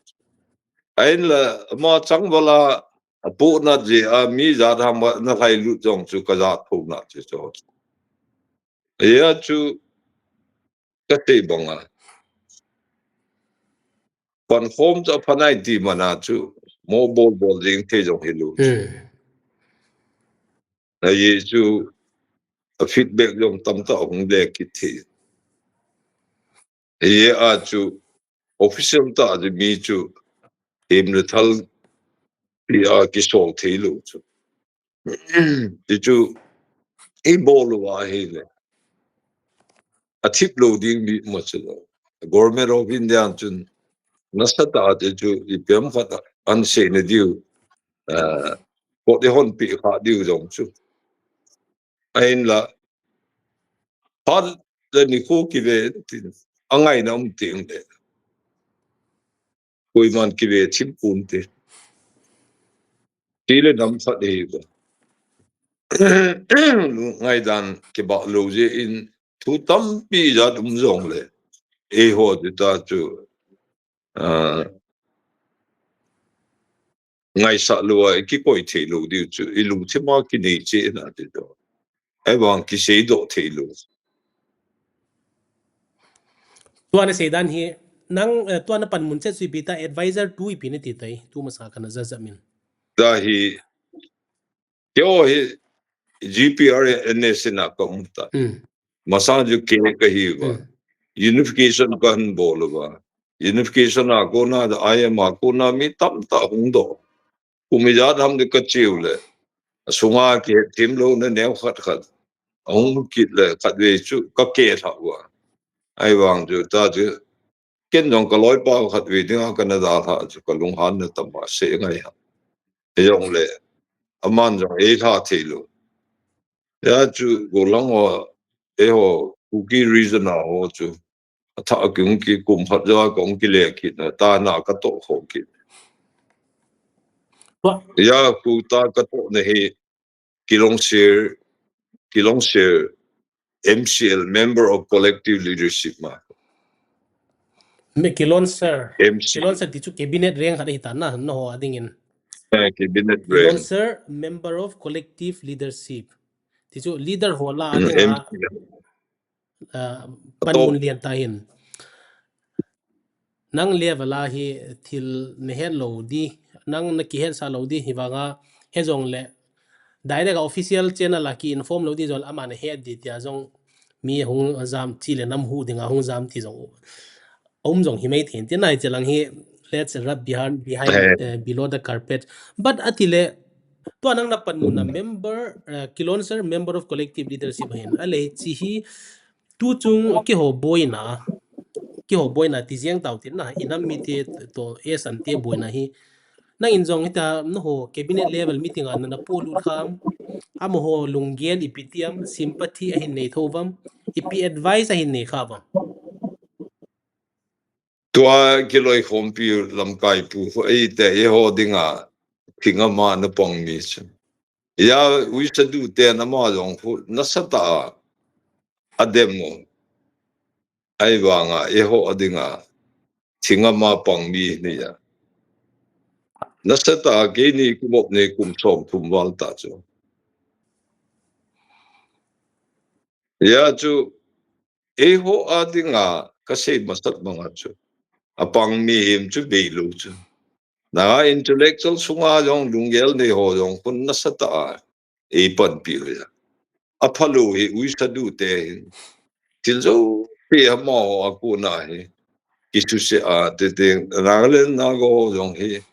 Ahinla ama changval a apohnat jeh a mi jat ham a na lhailut jong chu kajat phohnat chu chu. Ajeh chu kasei banga. Pankhom chu apha nai ti mana chu mo bol bol jeng thei jong hilou. Ajeh chu a feedback jong tamtah hung le kit thei. Ajeh a chu official tah a mi chu hem le thal ti a kisol thei lou chu. Ti chu, ibol uva ahile. athip lou ding bep ma chu lo. Government of India chun nasatah a chu ipi ham khat ahin seina diu, eh, kot ihon pi kha diu jong chu. Ahinla, phat le nikho kive tin, angaina um teng le. Koiman kive thim pon te. Ti le nam khat hi ba. Ngaidan kibah lou jeh in thu tampi jat um jong le. Eiho ti ta chu, ah, ngaisah lou a, i kikoi thei lou diu chu, i lungthim a kinei cheh na ti chu. Ahivang kiseidoh thei lou. Tua na seidan hi, nang, eh, tua na panmun chet chu ipi ta advisor tu ipi na ti tai, tu masa kana jajah min. Tua hi, keiho hi G P R N S na ka um ta. Hmm. Masang chu kei ka hi uva. Hmm. Unification kahin bol uva. Unification a kona, I M a kona mi tamtah hung doh. Kum ijat ham di ka cheu le. Asunga kihet thim louna neo khat khat. Ahung kit le khatvei chu ka keh lha uva. Ahivang chu ta chu. Ken jong ka loipa khatvei dinga kana dalha chu ka lunghanna tam a sei ngai ham. Hijong le. Aman jong eilha thei lou. Hijeh chu gollhang ho, eiho, Kuki region a ho chu. Athah a kihung ki kum khat ja kahung kile kit na, ta na ka toh kho kit. Tua. Hijeh a khu ta ka toh na hi, Kilonser, Kilonser M C L, Member of Collective Leadership ma. Me Kilonser. M C L. Kilonser ti chu cabinet rank khat ahi ta na, nangho a dingin. Eh, cabinet rank. Kilonser, Member of Collective Leadership. Ti chu leader ho lah a, hmm, ding a. M C L. Ah, panmun lian tah in. Nang level a hi thil na het lou di, nang na kihet sah lou di, hivang a, hijong le, direct a official channel a ki inform lou di jong le, ama na het di tia jong mi hung jam ti le nam hu dinga hung jam ti jong. Um jong hi mai thei, ti nai che lang hi, let's rub behind, behind, eh, below the carpet. But ati le, tua nang na panmun a member, eh, Kilonser, Member of Collective Leadership ahin. Ahile, chi hi, tu chung keiho boina, keiho boina ti jeng tau tin na, i nam mite toh, eh, sante boina hi. Nangin jong hita, nangho cabinet level meeting a na, na polut kham, amaho lunggel ipi ti ham, sympathy ahin nei tho vam, ipi advice ahin nei kha vam. Tua kiloikhompi lamkai pu khu eite eiho dinga thingama na pang mi chu. Hijeh a Uisadu ten ama jong khu nasatah a adem u. Ahivang a eiho a dinga thingama pang mi ni a. Nasatah a keini kum op ni kum som thum val ta chu. Hijeh a chu Eiho a dinga ka sei masat banga chu. Apang mihem chu bei lou chu. Na intellectual sunga jong lunggel nei ho jong khun nasatah a eipanpi u ahi. Aphalou hi Uisadu te hin. Thil jouse amaho a kona hi. Kisuse a te te Nagaland Naga ho jong hi.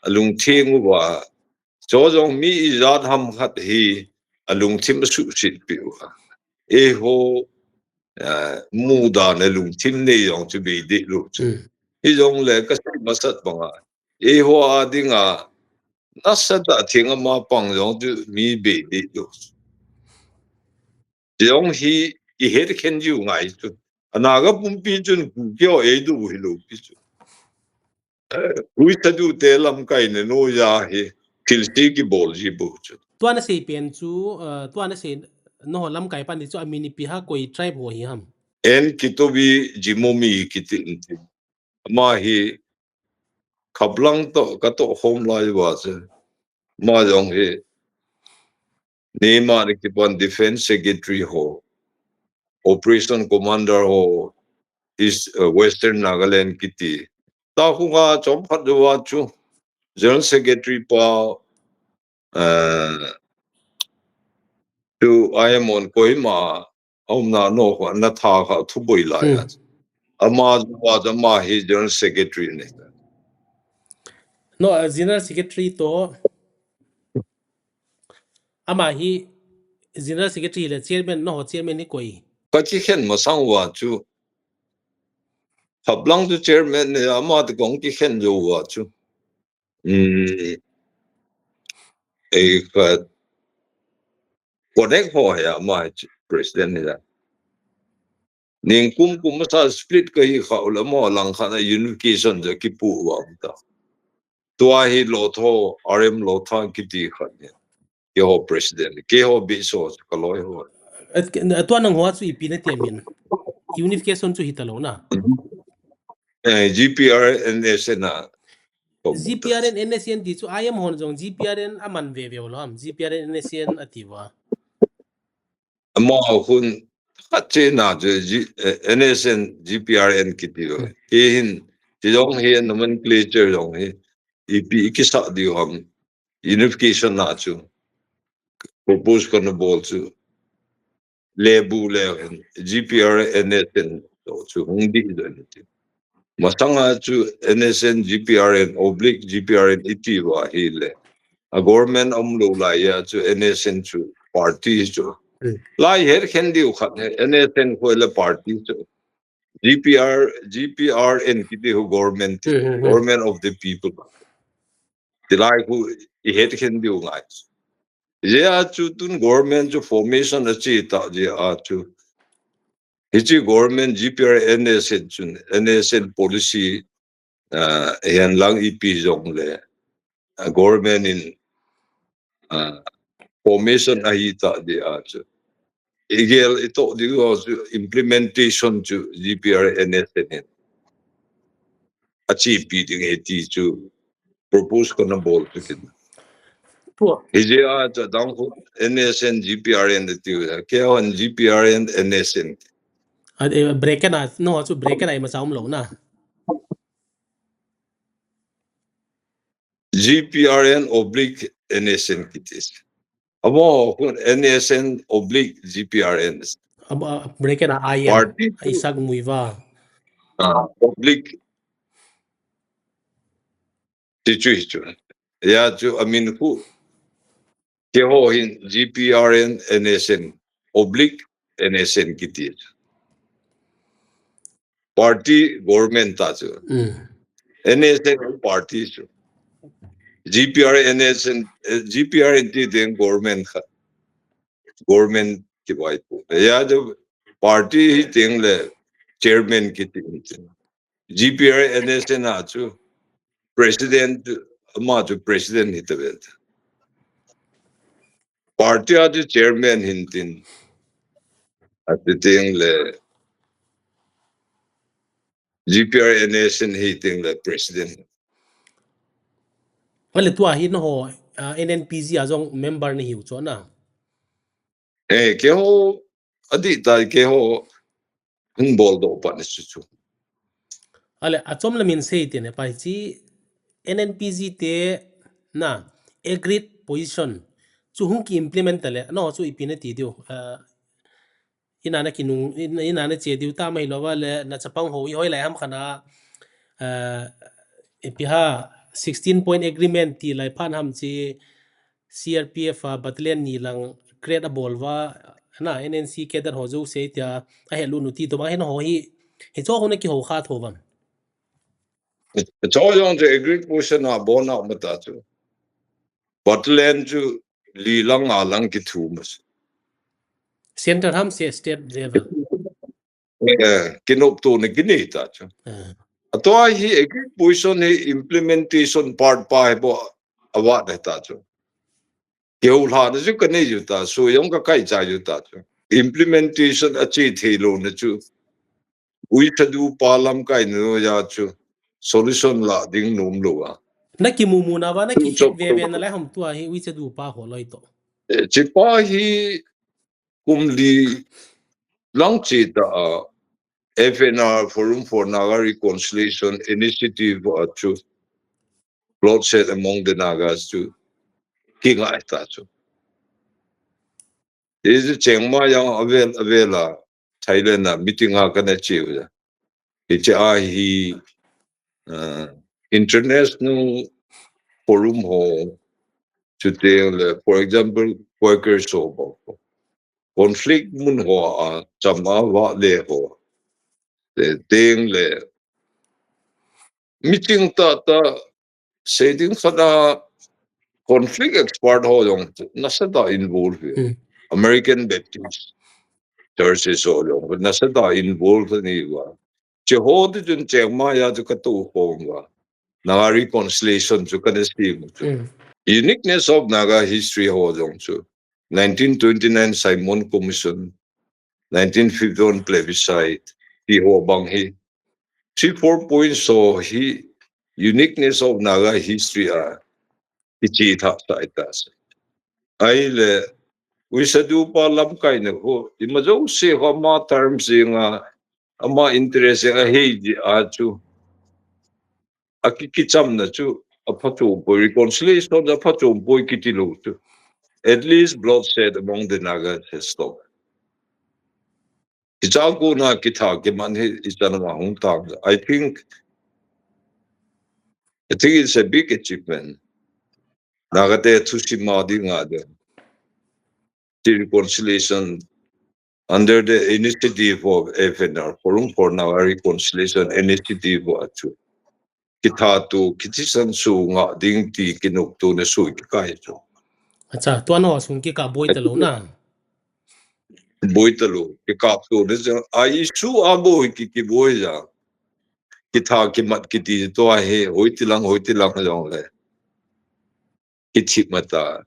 Alungtheng uva. Chu jong mi ijat ham khat hi. Alungthim asuhset peh uva. Eiho eh, mudan le lungthim nei jong chu bei deh lou chu. Hmm. Hijongle ka sei masat banga. Eiho a dinga nasatah a thingama pang jong chu mi bei deh lou chu. Jong hi i het khen jiu ngai chu. A Naga pumpi chun Kuki ho eidu hilou pi chu. Eh, Uisadu te lamkai ne noiya hi thilse kibol ji bou chu. Tua na sei pen chu, eh, tua na sei nangho lamkai pan di chu amin ipi ham, koi tribe ho hi ham? N Kitovi Jimomi kiti in ti. Ama hi Khaplang toh katoh khom lai uva chu. Ama jong hi Neima ni kipan Defense Secretary ho, Operation Commander ho, East, uh, Western Nagaland kiti. Tahunga chomkhat jouva chu, General Secretary pa, uh, chu I M O Kohima, aumna nokho, na tha kha thuboi lai a. Hmm. Ama jouva chu ama hi General Secretary ni. No, uh, General Secretary toh, ama hi General Secretary le Chairman, nangho Chairman hi koi? Ka kikhen masang uva chu. Haplang chu chairman ni ama te kong kikhen jou uva chu. Um, ei ka connect ho ya ama chu president ni da. Ningkum kum masa split ka hi kha ulama lang kha na unification ja kipu uva ta. Tua hi Lotho, R M Lotha kiti khat ni. Keiho president, keiho biso, kaloi ho. Tua nang ho chu ipi nati amin. Unification chu hita lou na. Eh, G P R N S N a. G P R N N S N ti chu I M hon jong G P R N aman veve lou am. G P R N N S N ati uva. Ama hun khat che na chu G, eh, N S N, G P R N kiti lou. Kei hin, ti jong hi nomenclature jong hi. Ipi ikisa diu ham. Unification na chu. Propose kana bol chu. Lebu le hin. G P R N S N chu hung di jo ni ti. Masanga chu N S N G P R N oblique G P R N iti uva hi le. A government um lou lai a chu N S N chu party chu. Lai het khen diu khat ne N S N khu le party chu. G P R, G P R N kiti khu government, government of the people. Ti lai khu ihet khen diu ngai. Jia chu tun government chu formation achi ta jia chu. Hichi government G P R N S N chun N S N policy, uh, hihen lang ipi jong le, uh, government in, uh, formation ahi ta jia chu. Igel ito di ho chu implementation chu G P R N S N in. Achi pi ding he ti chu propose kana bol chu kin. Hi jia chu dang khu N S N G P R N ti u ya. Keiho G P R N N S N. A, eh, break na, no, chu break na ima sa um lou na. G P R N oblique N S N kiti. Amo khu N S N oblique G P R N. Amo, break na I M. Party Isaac Muivah. Ah, oblique. Ti chu hi chu. Ya chu amin khu. Keiho hin G P R N N S N oblique N S N kiti. Party government ta chu. N S N party chu. G P R N S N, eh, G P R N ti ding government kha. Government kivai pu. Ya chu party hi ding le chairman kiti. G P R N S N a chu president, ama chu president hi ta vet. Party a chu chairman hin tin. Ati ding le G P R N S N hi ding le president. Ale tua hi na ho, uh, N N P G a jong member ni hiu chu na. Eh, keiho, adi tai keiho, hin bol do pa ni chu chu. Ale, achom le min sei ti ne pa hi chi N N P G te na agreed position chu hung ki implement ta le, no chu ipi na ti diu. Uh, ina na kinung, ina, ina na che diu ta mai lo va le, na chapang ho, i hoi lai ham khana, uh, ipi ha sixteen point agreement ti lai phan ham chi, C R P F a battalion ni lang create abol va, na N N C cadre ho jouse tia, ahe lu nu ti to bang hin ho hi, hi cho ho na kiho kha tho bang. Cho jong chu agreed position a bol na ma ta chu. Battalion chu li lang a lang kithu ma. Center ham se state level. Eh, kinop to ni kini ta chu. Eh. Atua hi agreed position hi implementation part pa hi bo awa de ta chu. Keu hla na chu ka nei ju ta, so jong ka kai cha ju ta chu. Implementation a chi thei lo na chu. Ui cha du pa lam kai no ya chu. Solution la ding nom lo a. Na ki mu mu na va, na ki chek ve ve na lai ham tua hi ui cha du pa ho loi to. Eh, chi pa hi kum li lang chi ta a F N R, Forum for Naga Reconciliation Initiative a chu. Bloodshed among the Nagas chu kingai ta chu. Is Chiang Mai jong avel, avel a Thailand a meeting a kana chiu ja. Hiche a hi, uh, international forum ho chu te le, for example, Quakers ho bo. conflict mun ho a cham a vale ho. Te teng le meeting tata, sei ding khat a conflict expert ho jong nasatah a involve hi. Hmm. American Baptist Churches ho jong nasatah a involve ahi uva. Hiche ho toh chun cheng mai a chu katou khom uva. Naga reconciliation chu kana sem chu. Hmm. Uniqueness of Naga history ho jong chu. Nineteen twenty-nine Simon Commission, nineteen fifty-one plebiscite, ti ho bang hi. Three, four points ho hi uniqueness of Naga history a ichi tha sa ita sa. Ahile, Wisadu pa lamkaina ho, ima jouse ho ama terms jeng a, ama interest jeng a hei ji a chu. Aki, kichamna chu aphachom poi, reconciliation aphachom poi kiti lou chu. At least bloodshed among the Nagas has stopped. Hicha kona kitha kiman hi ichan ma hung tang. I think, I think it's a big achievement. Naga te thusim a dinga de. The reconciliation under the initiative of F N R, Forum for Naga Reconciliation Initiative a chu. Kitha tu, kithisan sunga ding ti kinoptona sui kikai chu. Acha, tua no sung kikah boi talou na. Boi talou, kikaptona chu. A issue a boi ki, kiboi ja. Kitha kimat kiti tua hi, hoi tilang, hoi tilang jong le. Kithi mata.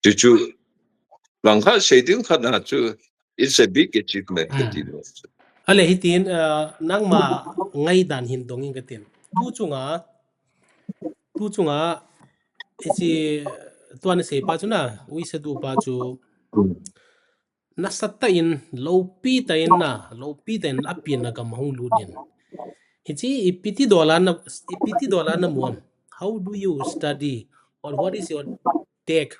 Chuchu, langkhat sei ding khat na chu, it's a big achievement, hmm, kati lou. Ale hitin, uh, nangma ngaidan hin dong in katin. Tu chunga, tu chunga, hiche, tua nasei pa chu na, Wisadu pa chu, hmm, nasatah in, loupi tah in na, loupi tah in apen agam hung lut in. Hiche, ipi ti dola na, ipi ti dola namu am. How do you study? Or what is your take?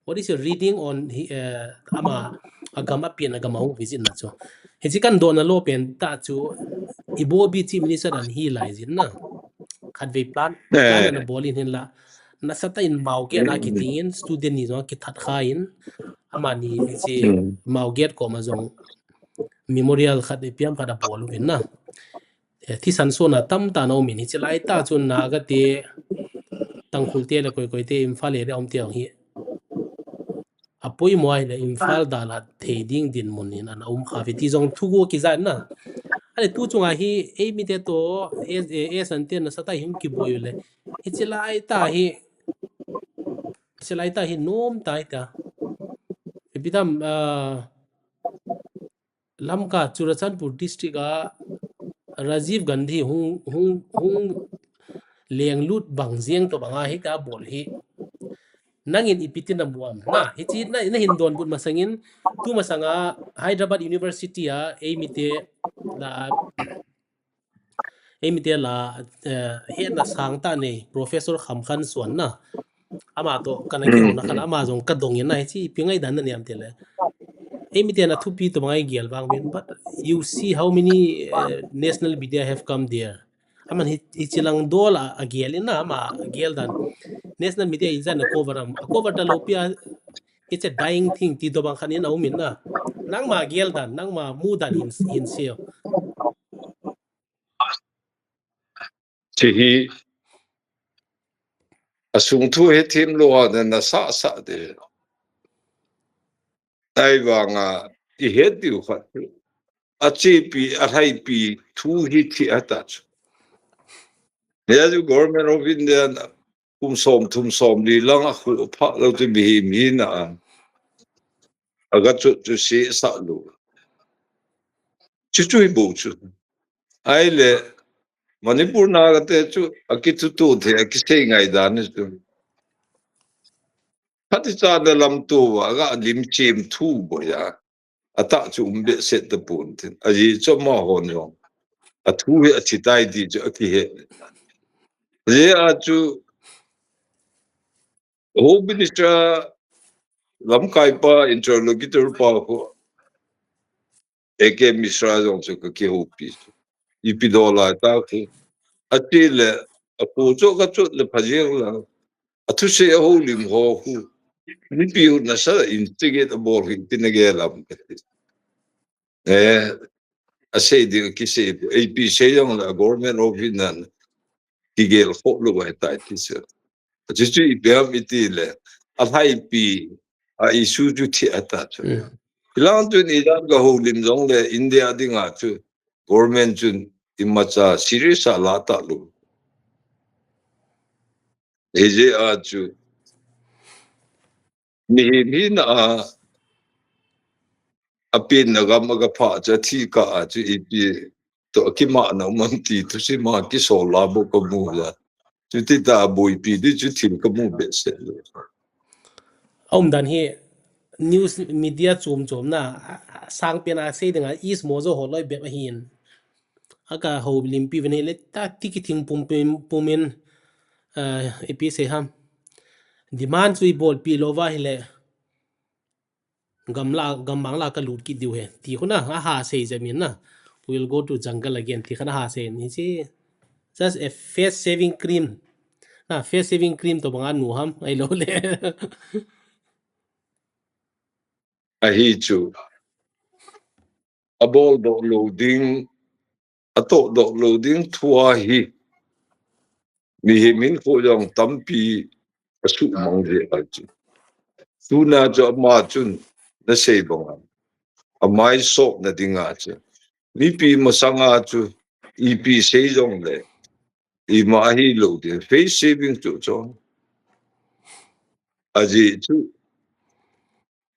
What is your reading on hi, eh, ama, agam apen agam ahung visit na chu? Hiche kadohna lou pen tah chu, ibobi Chief Minister ana hi lai jin na. Khatvei plan, eh, plan ana bol in hinla. Nasatah in Mao Gate a kitin, student ni jong kithat kha in, amani hiche, hmm, Mao Gate koma jong memorial khat, ipi ham khat abol uvin na. Eh, thisan sona tamtah ana um in, hiche laitah chun Naga te, Tangkhul te le koi koi te, Imphal area a um te jong hi. Apoimo ahile Imphal dalha thei ding dinmun in ana um kha uve ti jong thugu kijah na. Ale tu chunga hi, eimi te toh, eh, eh, eh, san te nasatah a hung kiboi u le. Hiche laitah hi, hiche laitah hi nom tah ta. Ipi ham, ah, Lamka, Churachandpur district a Rajiv Gandhi hung, hung, hung lenglut bang jeng toh banga hika bol hi. Nangin ipi ti namu am. Na, hiche na, nahin donbut masangin, tu masanga Hyderabad University a, eimi te la, eimi te la, eh, hetna sangtah nei, Professor Khamkhansuan na. Ama toh kana kihou na khan, ama jong kadong in na, hiche ipi ngaidan nani am tile. Eimi te na thupi toh banga igel vang uvin, but you see how many, eh, national media have come there. Aman hi, hiche lang dol a, agel in na, ama gel dan. National media ijat na cover am, a cover talou pi a, it's a dying thing, ti toh bang khan in aum in na. Nangma gel dan, nangma mu dan hin, hin seiyo. Hiche hi, asung thu hethem lou a, na, nasah sah de. Ahivanga, ihet diu khat. Achepi, alhaipi, thu hi thi ata chu. Hia chu Government of India na, kum som thum som li lang a khu pha lou chu mihem hi na a. Aga chu chu sesah lou. Chu chu hi bou chu. Ahile, Manipur Naga te chu, akithuto thei, akisei ngaidan chu. Phatechan na lamto uva, aga lim chem thu bou ya. Atah chu um behseh tapon tin. Ajeh chu amahon jong. Athu hi athi tai ti chu akihe. Ajeh a chu Home Minister lamkai pa interlocutor pa khu A K Mishra jong chu kakihoupi. Ipi dola ta khu. Atile, akhu chu kachot le phajing la. Athusei ahoulim ho khu. Mipi u nasa instigate abol hi tina gel am. Eh, asei ding kisei, A P sei jong le government of India kigel khoh lou ahitai ti chu. Chuchu ipi ham iti le, alhaipi a issue chu thi ata chu. Hmm. Hilang chun ijan ka houlim jong le India dinga chu government chun imacha serious a la talou. Hijeh a chu mihem hina a, apenna gam a kaphah chu athi kah a chu ipi toh akimahna um am ti thusim a kisol la bou kamu a. Chuti tah a boipi di chu thil kamu behseh lou. Aumdan hi news media chom chom na, a, a, sangpen a sei dinga East Mojo ho loi bep ahin. Aka houlimpi uvin hile, tati kithing pum pum, pum in, ah, ipi sei ham. Demand chu ibolpi louva hile, gamla, gammang la kalut kit diu ahi. Ti khu na, aha sei jep in na. We'll go to jungle again. Ti khat aha sei in. Hiche, just a face shaving cream. Na, face shaving cream toh banga nu ham, ahilou le. Ahi chu. Abol doh lou ding, atoh doh lou ding thu ahi. Mihem hinkho jong tampi asuhmang jeh ahi chu. Tuna chu ama chun nasei banga, amai sopna dinga chu, mipi masanga chu ipi sei jong le, ima ahilou ding, face shaving chu chu. Ajeh chu,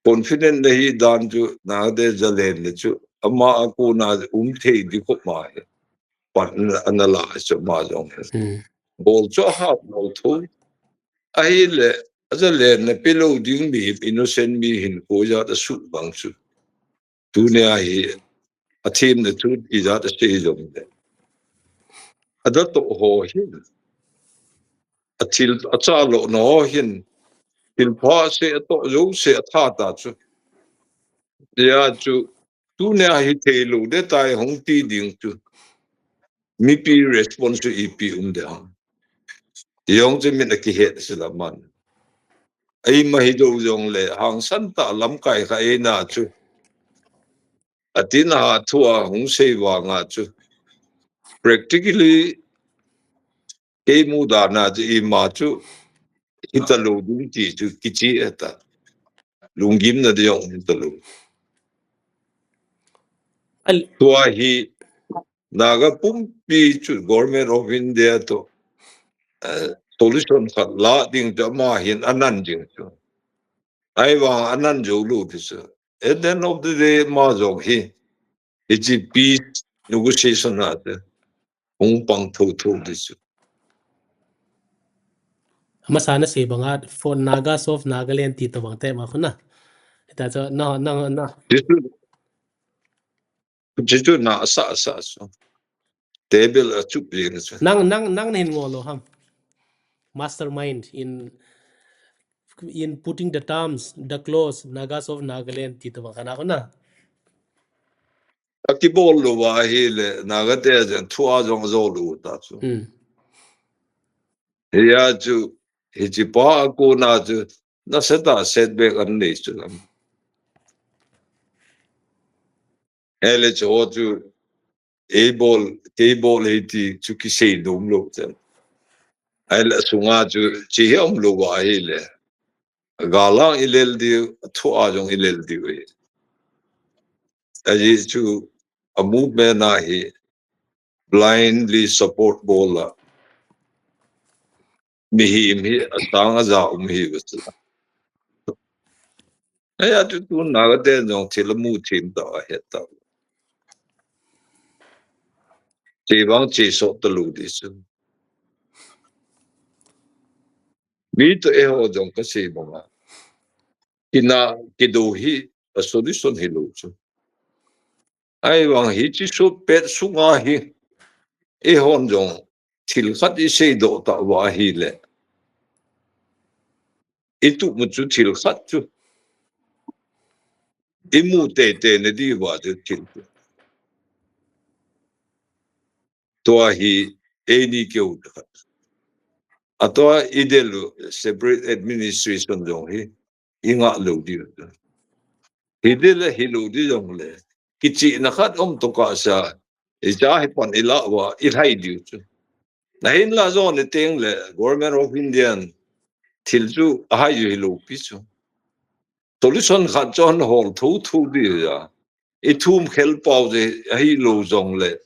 confident nahi dan chu, nade jalen le chu, ama a kona um thei di khop ma hi. Pan ana la chu ama jong hi. Hmm. Bol chu ahap lou tho. Ahile, ajalenna pelou ding mi, innocent mi hinkho jat asuhmang chu. Tunia hi, athemna chu ijat asei jong le, adatoh ho hin, athil, achalou na ho hin, thilpha sei atoh jouse atha ta chu. Hijeh chu, tunia hi theilou ding tai hung ti ding chu. Mipi response chu ipi um ding ham. Jong chu min akihet sila man. Eima hi jou jong le hangsan tah lamkai kha eina chu. Atin aha thu a hung sei vanga chu. Practically, kei mudan a chu ima chu hita lou ding ti chu kichi eta. Lunggimna ding jong hita lou. Al- Tua hi Naga pumpi chu Government of India toh, eh, solution khat la ding chu ama hin anan ding chu. Ahivang anan jou lou ti chu. At the end of the day, ama jong hi, hiche peace negotiation a te hung pang thotho ti chu. Amasa nasei banga, for Nagas of Nagaland ti tobang te ma khu na. Hita chu, na, na, na. Ti chu, ti chu na sa, sa, so. Table a chup jing chu. Nang, nang, nang nahin ngol lou ham. Mastermind in, in putting the terms, the clause, Nagas of Nagaland ti tobang kana khu na. Akibol lou va ahile, Naga te jeng thu a jong ajou lou ta chu. Hmm. Hia chu, hiche pa a kona chu, nasatah a setback anei chu lam. Ahile chu ho chu, eibol, keibol hiti chu kisei nom lou chen. Ahile sunga chu, chi hi um lou va ahile. Galang ilel diu, thu a jong ilel diu hi. Ajeh chu, a movement a hi, blindly support bol a. Mihem hi asang aja um hi ve chu. Ei, atu tu Naga te jong thil amu thim ta ahet ta. Che vang che so ta lou di chu. Mi toh eiho jong kasei banga. Kina kido hi a solution hilou chu. Ahivang hiche sut pet sunga hi, eihon jong thil khat isei doh ta uva ahile. Itup mu chu thil khat chu. Imu teitei na diuva chu thil chu. Tua hi eini keu khat. Atua idel u separate administration jong hi. i ngah lou diu. Hi di le hi lou di jong le. Kichihna khat um to kah sa. I cha hi pan i lah uva, i lhai diu chu. Na hin la jong ni teng le, Government of India in thil chu a hai ju hi lou pi chu. Solution khat chu an hol tho tho di ja. I thum khel pau je a hi lou jong le.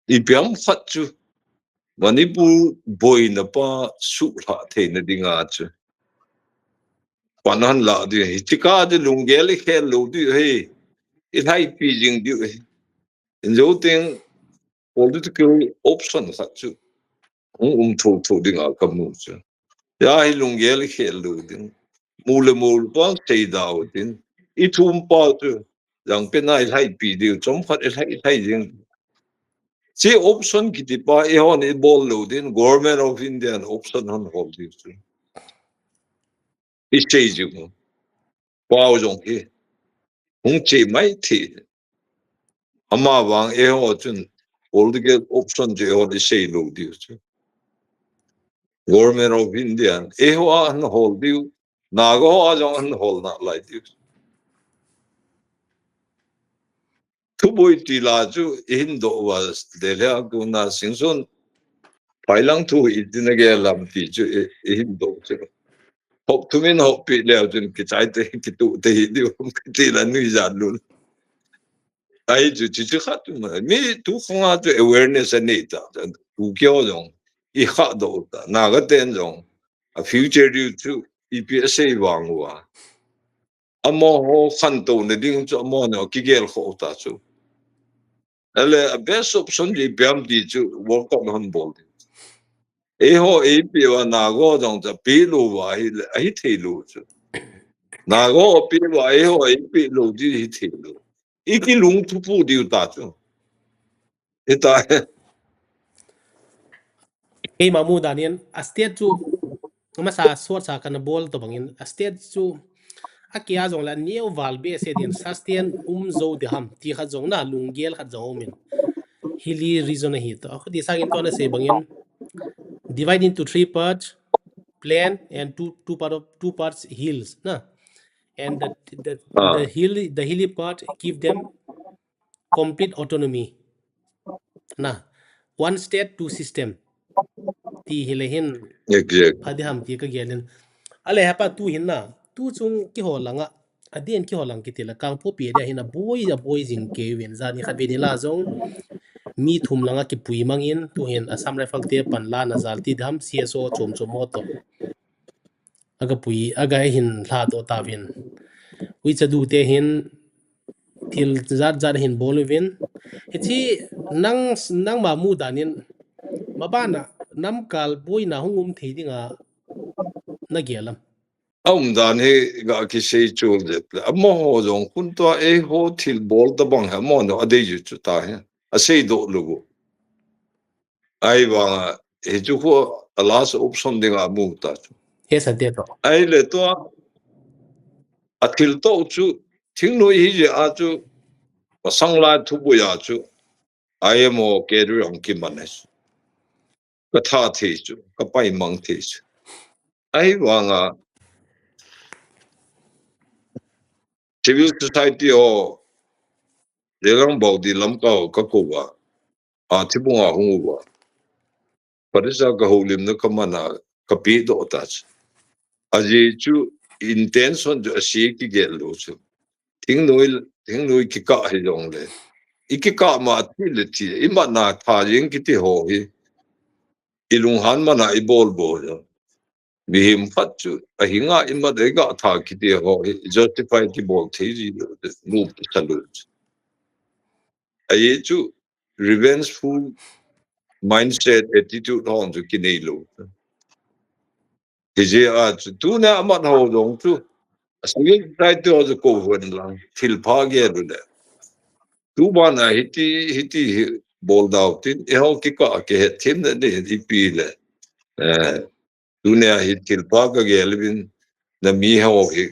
I piang khat chu. Manipur boina pa suhlah theina dinga chu. Pan an la di hi. Chika di lunggel i khel lou di hi. I lhai pi jing di hi. In jo teng political option khat chu. Hung um tho tho dinga ka mu chu. Ya hi lunggel i khel lou ding. Mu le mu le pa sei dau ding. I thum pau chu. Jang pe na i lhai pi diu. Chom khat i lhai, i lhai ding. Chi option kiti pa i hon i bol lou ding. Government of India in option hon hol diu chu. I sei jing. Pau jong hi. Hung che mai thi. Ama vang eiho chun political option chu eiho i sei lou diu chu. Government of India, eiho a an hol diu, Naga ho a jong an hol nalai diu. Thuboi ti la chu i hin doh uva Delhi a kona Singson phailang thu i tin a gel lam ti chu i, i hin doh chu. Hop thum in hop pi leu chun kichai te, kitu te hi diu, kiti la nui jan lul. Ai chu chi chi khat tu ma. Mi tu khang a chu awareness a nei ta. Tu kyo jong. I kha do ta. Naga ten jong. A future diu chu i pi a sei vang uva. Amaho khantouna ding chu amaho na kigel kho ta chu. Ale a best option di piam di chu workout hon bol di. Eiho ei pi uva Naga jong cha pi lou uva hi le, a hi thei lou chu. Naga pi uva eiho ei pi lou di hi thei lou. I kilungthu pu diu ta chu. Hi ta. Keima mu dan in, a state chu, masa sot sa kana bol to bang in, a state chu, a kia jong la neo val be se din, sustain um zo de ham, ti khat jong na, lunggel khat jong um in. Hilly region a hi to. A khuti sang in to na se bang in, divide into three parts, plain and two, two part of, two parts hills, na. And the, the, Ah. the hilly, the hilly part give them complete autonomy. Na, one state, two system. Ti hi le hin, Exact. pha di ham ti ka gel in. Ale hapa tu hin na, tu chung kihol langa, a din kihol lang kiti la, Kangpokpi a dia hin a boi, a boi jing kei uvin, jani khat ve ni la jong, mi thum langa kipui mang in, tu hin Assam Rifle te pan la na jal ti di ham, C S O chom chom ho to. Aga pui, aga hin hla to ta vin. Uicha du te hin, thil jat jat hin bol uvin. Hichi nang, nangma mu dan in, ma bana, nam kal boina hung um thei dinga na gel am. A um dan hi ga kisei chul det le. Amaho jong khun tua eiho thil bol ta bang hi amaho a dei ju chu ta hi. A sei do lu gu. Ai vanga, hi chu khu a last option dinga mu ta chu. He sa te to. Ai le tua, a thil to chu, thingnoi hi je a chu, masang lai thu bu ya chu, I M O ke ri ang ki man he. Ka tha thei chu, ka pai mang thei chu. Ai vanga, civil society ho, lelang bau di lam ka ho ka ko va. A thibung a hung uva. Parisa ka holimna ka mana ka pi do ta chu. A ji chu intention chu a si ki gel lo chu. Thingnoi, thingnoi ki ka hi jong le. I ki ka ma ti le ti. I mana tha jing kiti ho hi. I lunghan mana i bol bo jong. Mihem khat chu, a hinga i mat i ga tha kiti ho hi, justify ti bol thei ji lo, move ti sa lo. A ye chu, revengeful mindset, attitude ho chu ki nei lo. Hi je a chu, tu na a mat ho jong chu, a civil society ho chu ko hon lang, thil pha ge lo le. Tu bana hiti, hiti hi bol dau tin, e ho ki ka, ki het thim na ni, hi pi le. Eh, Tunia hi thil pha ka gel vin na mi ho hi.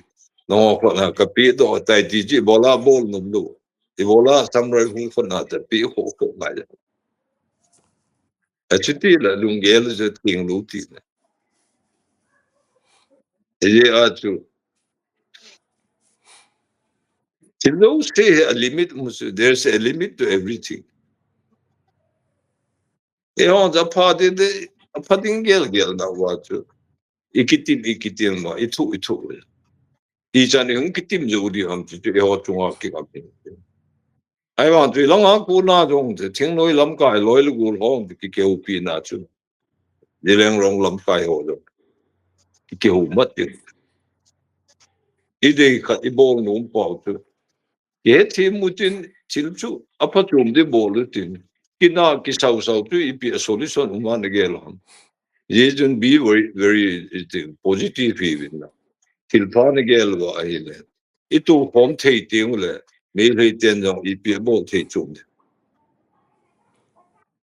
Na ho kho na ka pi do tai ti chi bola bol num lu. I bola samrai hung kho na ta pi kho kho ngai. A chu ti la lunggel je ting lu ti na. E ye a chu. Thil jouse hi a limit um chu, there's a limit to everything. Eihon apha ding, apha ding gel gel nauva chu, ikitim, ikitim ma, ithu, ithu. Ichan ihung kitim jou ding ham ti chu, eiho chunga kingam hi. Ahivang chu ilanga kona jong chu, thingnoi lamkai loi le gol ho chu kikihoupi na chu, Zeliangrong lamkai ho jong kikihou mat ding. Idei khat ibol nom pau chu, kihethem utin, thil chu aphachom ding bol utin, kina kisau sau chu ipi a solution um a nagel ham? Hijeh chun be very, very, positive hiuvin lang, thilpha nagel uva ahile, itukhom thei teng ule, Meitei ten jong ipi abol thei chom ding.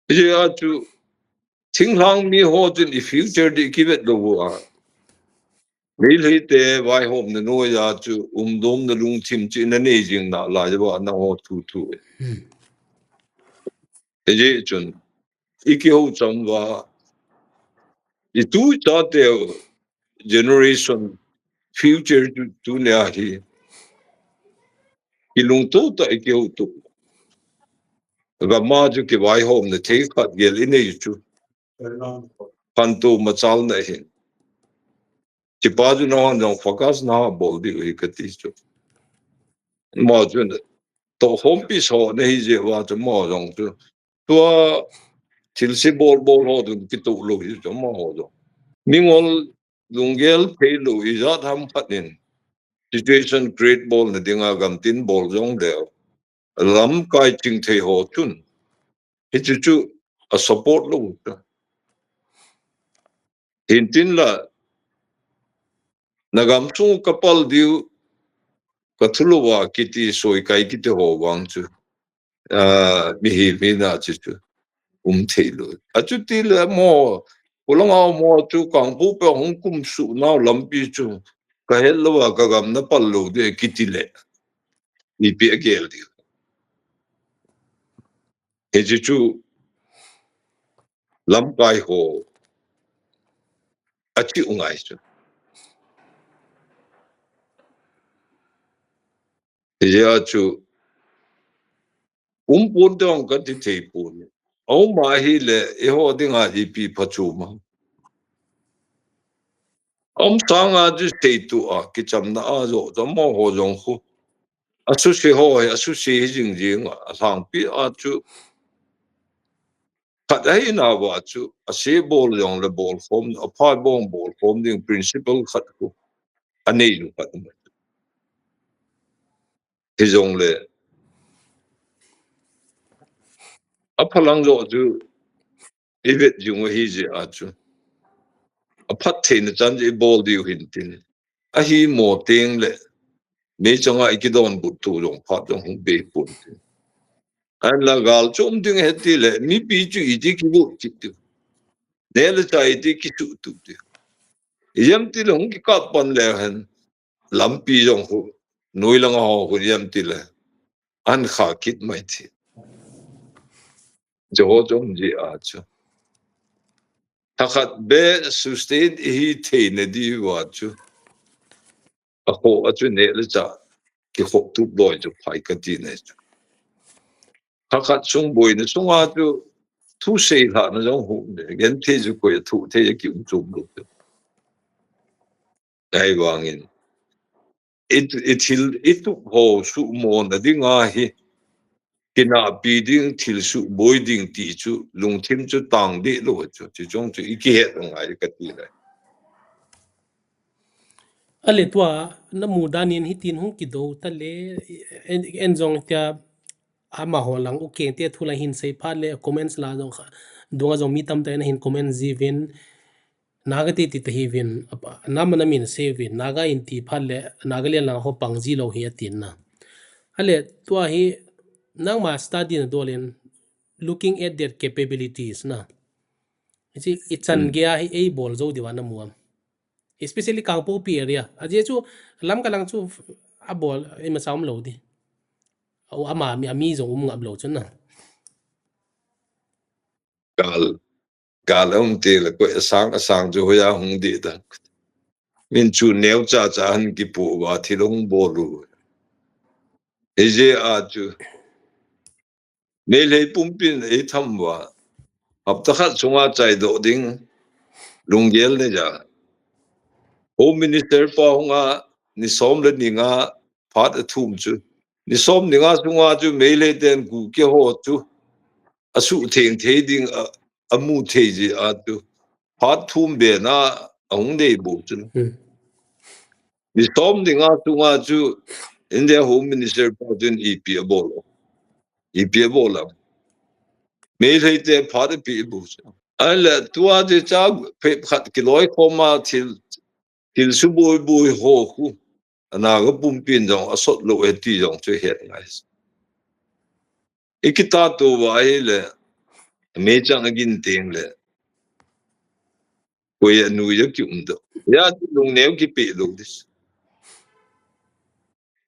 Hijeh a chu, thinglhang mi ho chun i future ding kivet lou uva, Meitei te vaihomna noiya chu umdomna lungthim chu inanei jing nalai uva nangho thu thu. Hijeh chun, ikihou cham uva, itu chate generation future chu tunia hi, kilungto tah a ikihouto. Gam a chu kivaihomna thei khat gel inei chu, khantou machalna ahin. Hichepa chu nahon jong focus nabol diu ahi kati chu. Amaho chun tohkhompi so nahi jeh uva chu amaho jong chu, tua thilse bol bol ho chun kitoh lou hi chu amaho jong. Mingol lunggel pheilou ijat ham khat in situation create bolna dinga gamtin bol jong leu, lamkai chingthei ho chun hiche chu a support lou ta. Hintin la, nagam sung kapal diu, kathulou uva kiti, soikai kiti ho vang chu, mihem hina chu chu um theilou. Achuti le mo, Kolanga mo chu Kangpokpi a hung kumsuh nau lampi chu kahet louva kagam napal lou ding kiti le, ipi agel ding? Hiche chu lamkai ho achi u ngai chu. Hijeh a chu umpon teng kati thei pon. Aum ahile eiho dinga ipi phachom a, aum sanga chu seitoh a kichamna a joh chu amaho jong khu, asuse ho hi asuse hi jing jing a, alhangpi a chu khat ahinauva chu ase bol jongle bolkhom, apha bol bolkhom ding principle khat khu anei u khat. Hijongle aphalang joh chu ivet jing u ahijeh a chu, aphattheina chan chu ibol diu hintin, ahimo tengle meichanga ikidonbut thu jong phat jong hung bei ponte. Ahinla gal chom ding hiti le mipi chu iti kibut kit diu, neh le chah iti kisuhtup diu, ijemtile hung kikap pan leu hen lampi jong khu, noi langa ho khu ijemtile ahin kha kit mai thei. Hiche ho chom jeh a chu, thakhat beh sustain ihi theina diuva chu, akhoh a chu neh le chah kikhoptup loi chu phai kati na chu. Thakhat sung boina sunga chu thusei lhahna jong hung, genthei chu koi a thuh thei a kium chom lou chu. Ahivangin, i, ithil, itup ho suhmona dinga hi, kinahpi ding, thil suhboi ding ti chu lungthim chu tang deh lou chu, chuche jong chu ikihet u ngai kati le. Ale tua namu dan in hitin hung kidou tale, en, en jong tia amaho lang u keng te thu la hin sei phat le comments la jong kha, dunga jong mi tamtah in ahin comment jiuvin, Naga ti ti tahiuvin, apa, nama namin seiyuvin, Naga in ti phat le, Nagaland lang ho pang ji lou hi atin na. Ale, tua hi, nangma study nadol in, looking at their capabilities na. Hiche, ichan gei a hi eibol jou diuva namu am? Especially Kangpokpi area. Ajeh chu, Lamka lang chu, abol, imacha umlou di. Ama, ami, ami jong um ngap lou chu na. Gal, gal aum teng le koi asang, asang chu hoiya hung ding ta. Min chu neocha cha ahin kipoh uva thil ahung bol u. Ije a chu. Meitei pumpin ei tham uva. Hapta khat sunga chaidoh ding. Lunggel nei ja. Home Minister pa hunga ni som le ni nga phat athum chu. Ni som ni nga sunga chu Meitei ten Kuki ho chu. Asuh theng thei ding a, amu thei ji a chu. Phat thum bena ahung nei bou chu. Hmm. Ni som ni nga sunga chu India Home Minister pa chun ipi abol. Ipi abol a. Meitei te phat ipi bou chu. Ahile tua ti cha phe khat kiloi khoma thil, thil suboi boi ho khu. Anaga pumpin jong asot lou e ti jong chu het ngai. Ikitah tou va ahile, meichang agin teng le. Koi anu ja kium doh. Ya lungneo kipeh lou ding.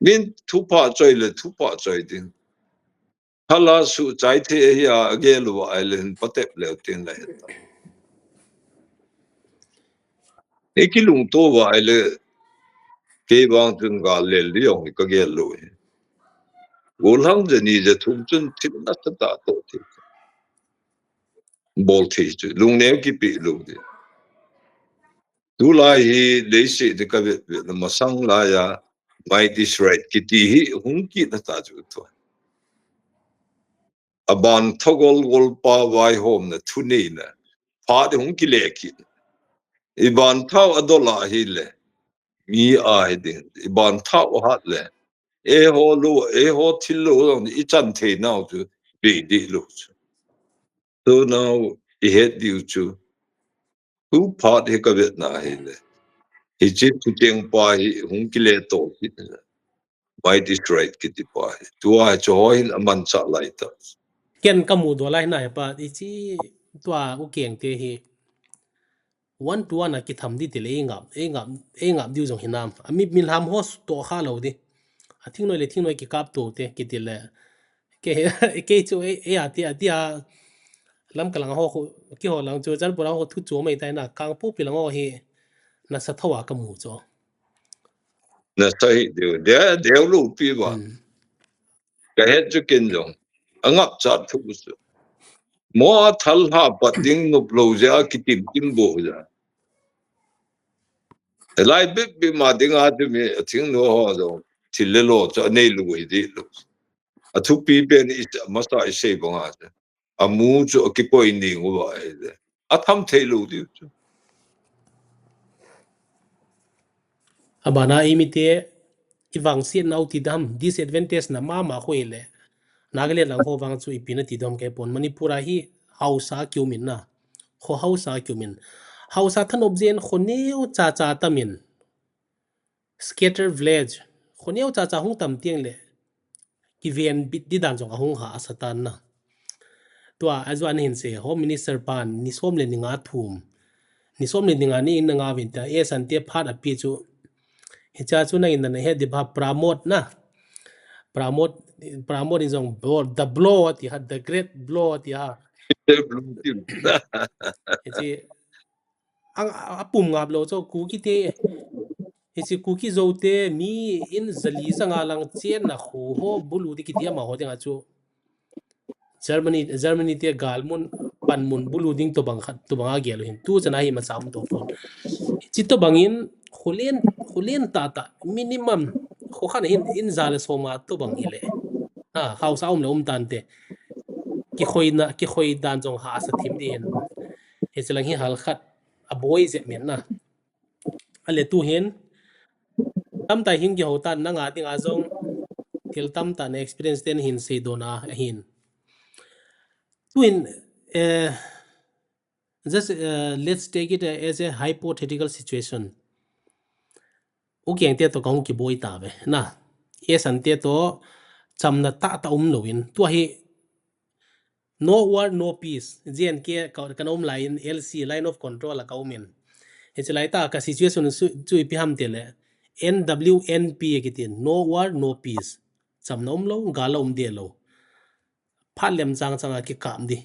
Min thupha choi le, thupha choi ding. Thala suh chai thei ahi a, agel uva ahile hin patep leu tin la het ta. Ikilungto uva ahile, kei vang chun gal lel ding jong hi kagel lou hi. Golhang ja ni ja thum chun thil nasatah toh thei. Bol thei chu, lungneo kipeh lou ding. Tulai hi leiset a kavet vet na masang laiya, Might is Right kiti hi hung kit na ta chu tu. Aban thagol gol pa vaihomna thuneina. Phat hung kile kit. Iban thau adol a hile. Mi ahi ding. Iban thau ahat le. Eiho lou, eiho thil lou jong ichan thei nau chu. Bei dih lou chu. Tunao ihet diu chu. Thu phat hi kavet na hile. Hiche thucheng pa hi hung kile to hi. Might is Right kiti pa hi. Tua hi chu ho hin amanchah lai ta. Ken kamu doh lai na hi pa, hiche tua U Keng te hi. One to one a kitham ding tile eingap, eingap, eingap diu jong hinam. Ami min ham ho toh kha lou ding. Athingnoi le thingnoi kikap to te, kiti le. Kei, kei chu ei, ei ati, ati a. Lamka lang ho khu, keiho lang chu, Churachandpur lang ho thu chu mai tai na, Kangpokpi lang ho hi, nasa thou a kamu chu. Nasa hi deu, deu, deu lou pi ba. Hmm. Kahet chu ken jong. Angap chat thu chu. Mo a thal ha pat ding nop lou jeh a kitim tim bou jeh. Elai bep bep ma ding a chu mi athingnu ho jong. Thil le lo chu anei lou hi dih lou. Athupi pen i masa isei bang a chu. Amu chu akikoi ning uva ahile. Atham thei lou diu chu. Abana eimi te, ivangsetna u ti dam, disadvantage na mama khu ile. Nagaland lang ho vang chu ipi nati dam kei pon, Manipur a hi haosa kium in na. Kho haosa kium in. Haosa thanop jeh in kho neo cha cha tam in. Scatter village. Kho neo cha cha hung tam teng le. Kiven bit ding dan jong ahung ha asa tan na. Tua, ajo ana hin sei, Home Minister pan, ni som le ni nga thum. Ni som le ni nga ni in na nga vin ta, S N T phat api chu. Hicha chu nangin nahet ding ba Pramod na. Pramod, Pramod in jong blow, the blow ati ha, the great blow ati ha. Hiche, ang, apum ngap lou chu Kuki te. Hiche Kuki Zo te mi in jali janga lang chenna khu ho bulu ding kiti ama ho dinga chu. Germany, Germany te gal mun, pan mun bulu ding tobang khat, tobang a gel u hin. Tu chana hi masa um to pon. Hiche tobang in, khulen, khulen tata, minimum, khu khan hin, in ja le som a tobang hi le. Ha, haosa um le um tan te. Kikhoi na, kikhoi dan jong ha sa thim ding hin. Hiche lang hi hal khat, aboi jep men na. Ale tu hin, tamtah hin kiho tan nanga dinga jong, thil tamtah na experience ten hin sei dona ahin. Tu hin, eh, just, eh, let's take it as a hypothetical situation. U Keng te to kahung kiboi ta ve, na. S N T te to chamna tata um lou in. Tua hi, no war, no peace. J N K ka, kana um lai in L C, line of control a ka um in. Hiche lai ta ka situation chu, chu ipi ham ti le. N W N P kiti, no war, no peace. Chamna um lou, gal a um deh lou. Phat lem chang chang a kikap ding.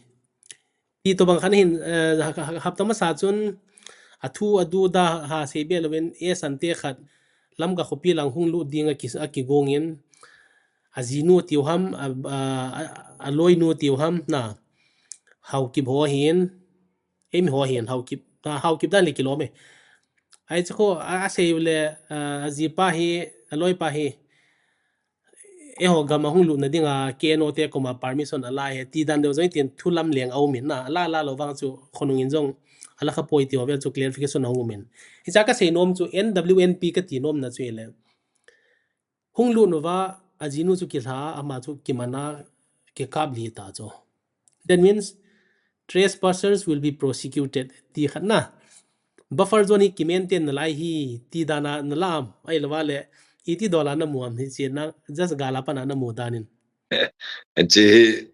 Ti tobang khat hin, eh, ha, ha, hapta masa chun, athu adu da ha sei be louvin, S N T te khat, Lamka khopi lang hung lut ding a ki, a kigong in, ajinu tiu ham, a, a, a, aloinu tiu ham, na. Haokip ho hin, eimi ho hin, Haokip, na, Haokip dan le kilom e. Ahi chu kho, a, asei le, a, ajipa hi, aloipa hi, eiho gam a hung lutna dinga, K N O te koma permission ala e, ti dan deu jong tin thu lamleng aumin na, ala, ala lou vang chu, khonung in jong, ala kha poi ti ho vel chu clarification ahung umin. Hicha kasei nom chu, N W N P kati nomna chu ile. Hung lut uva, ajinu chu kilha, ama chu kimana, kikap li ta chu. That means, trespassers will be prosecuted. Ti khat na. Buffer zone hi kimaintain nalai hi, ti dan a nalam, ahilouva le, iti dola namu am hiche na, just gal a pat a namu dan in. Hiche hi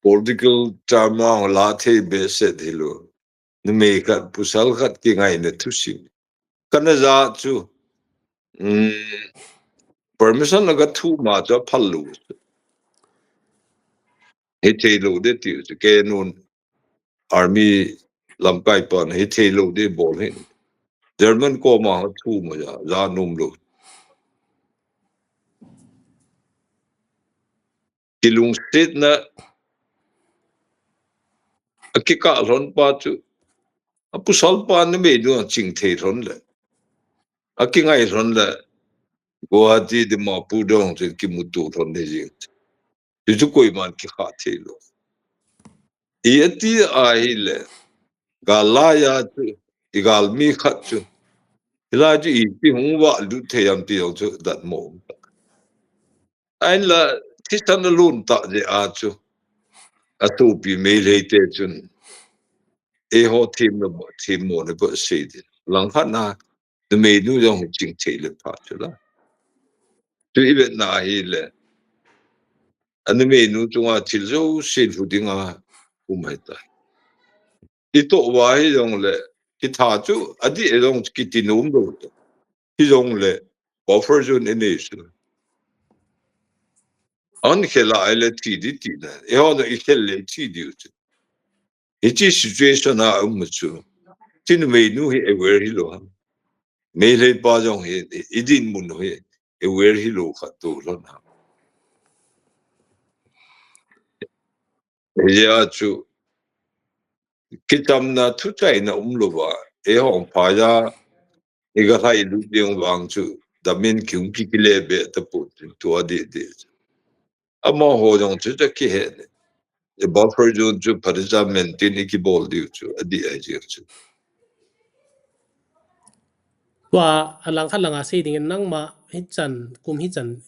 political drama la thei behseh hilou. Numei khat, pasal khat kingaina thusim. Kana ja chu, um, permission laga thum a chu aphal lou. Hithei lou ding ti chu, K N O army lamkai pan hithei lou ding bol hin. German koma thum a ja, ja nom lou. Kilungsetna akikah lhon pa chu, apasal pa numeinu aching thei lhon le, akingai lhon le, Guwahati, Dimapur dong chu kimuto lhon le jing. Chuchu koiman kikha thei lou. Iti ahile, gal laiya chu, igalmi khat chu, hilai chu iti hung valut thei am ti jong chu datmo. Ahinla, thisan alon tah jeh a chu, atupi Meitei te chun, eiho themna, themmo na ba sei ding. Langkhat na, numeinu jong ching thei le pha chu la. Chu ivetna ahile, anumeinu chunga thil jouse lhu dinga um ahitai. Itoh uva hijongle, kitha chu, adih e jong kiti nom lou. Hijongle, buffer zone inei chu. Ahin khel a ahile thi ding tina. Eihon ikhel le thi diu chu. Hiche situation a um chu. Chu numeinu hi aware hilou ham. Meitei pa jong hi, idinmun hi, aware hilou khat tou lhon ham. Hijeh a chu, kichamna thuchaina umlouva, eihon phaiya, igalhailut ding vang chu, damin kihung kikile be tapon, tua didi. Amaho jong chu cha kihe ne. E buffer zone chu phatecha maintain ikibol diu chu, adih ahi jeh chu. Tua, alangkhat langa sei dingin nangma hichan, kum hichan,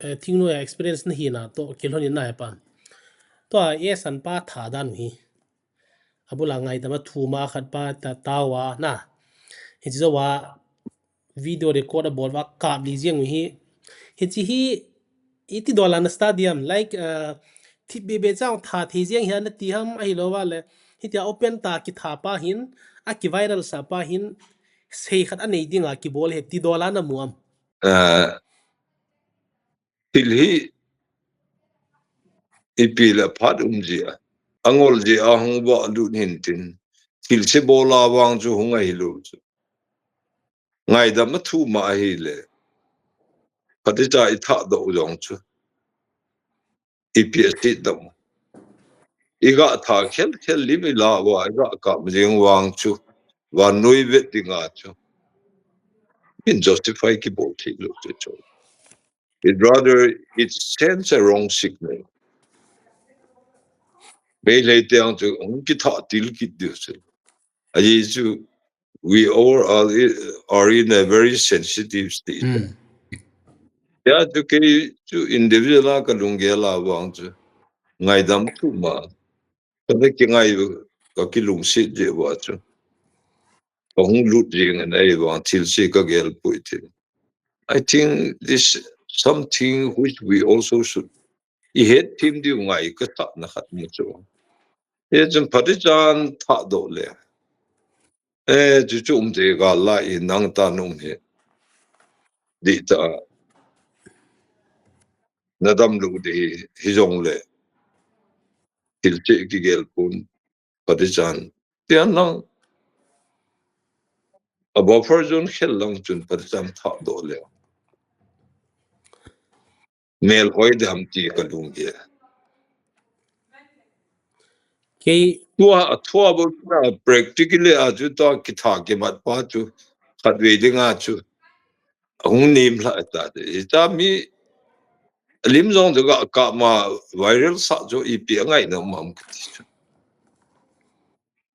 eh, thingnoiya experience nahina toh kilhonin nahe pan. Tua, esan pa tha dan u hi. Abula ngaidam a thum a khat pa ta, tao a na. Hiche jouva video record abol uva kap li jeng u hi. Hiche hi iti dola na stadium, like, uh, thipbeh beh chang tha thei jeng hi nati ham ahilouva le. Hitia open tah kitha pa hin, akiviral sah pa hin, sei khat anei dinga kibol hi ti dola namu am. Uh, Thil hi ipi le phat um jeh a, angol jeh a hung valut hintin, thil se bol a vang chu hung ahilou chu. Ngaidam a thum a ahile, phatecha ithahdoh u jong chu, ipi asetdoh u. Iga tha khel khel lim ila uva, iga kap jeng vang chu, vannoi vet dinga chu, min justify kibol thei lou chu chu. It rather, it sends a wrong signal. Meitei te ang chu hung kitha til kit diu chu. Ajeh chu, we all are, are in a very sensitive state. Hmm. Ya chu kei chu individual a kalunggel a vang chu, ngaidam thum a, kana kingai, kakilungset jeh uva chu, kahung lut jeng in ahivang thil se kagel poi ti. I think this something which we also should, ihet them diu ngai kasahna khat mu chu. Hichun phatecha thahdoh le, eh, chuchu umtei gal la inang ta num hi. Dihtah a nadam lou ding hi, hijongle, thil cheh kigel pon, phatecha. Tia nang, a buffer zone khel lang chun phatecha thahdoh le. Mel hoi de ham ti ka lung e. Kei tua, tua bo na practically a chu tua kitha kimat pa chu khat ve ding a chu hung nim hla ta de. Ita mi lim jong de ga ka ma viral sa chu ipi a ngai na mam ka ti chu.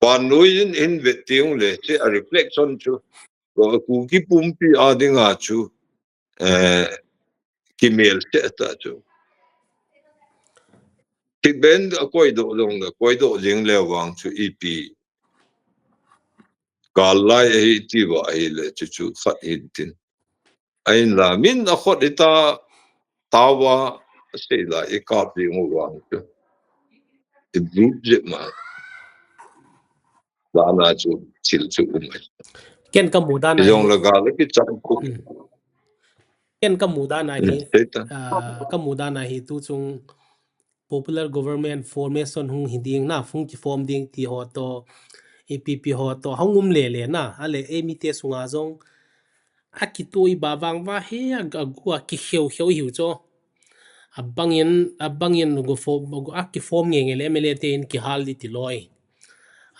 Pan noi in in vet tiung le che a reflection chu. Ko ku ki pumpi a ding a chu eh, kimel che ta chu. Ti ben a koi do dong le, koi do jing le vang chu ipi. Kal lai ahi ti va ahi le chu chu khat hin tin. Ain la min a khot ita tawa sei la i kap ding u vang chu. I bru je ma. Dana chu thil chu um ai. Ken ka mu dan a jong hi la ga la ki chang ku. Hmm. Ken ka mu dan a hi, hmm, sei ta. Ah, ka mu dan a hi tu chung popular government formation hung hi ding na, hung ki form ding ti ho to, A P P ho to, hung um le le na, a le A M I te sunga jong, a ki tui ba vang va he, a, a gu a ki kheu kheu hiu cho. A bangin, a bangin gu form, gu a ki form nge nge le M L A te in ki hal di ti loi.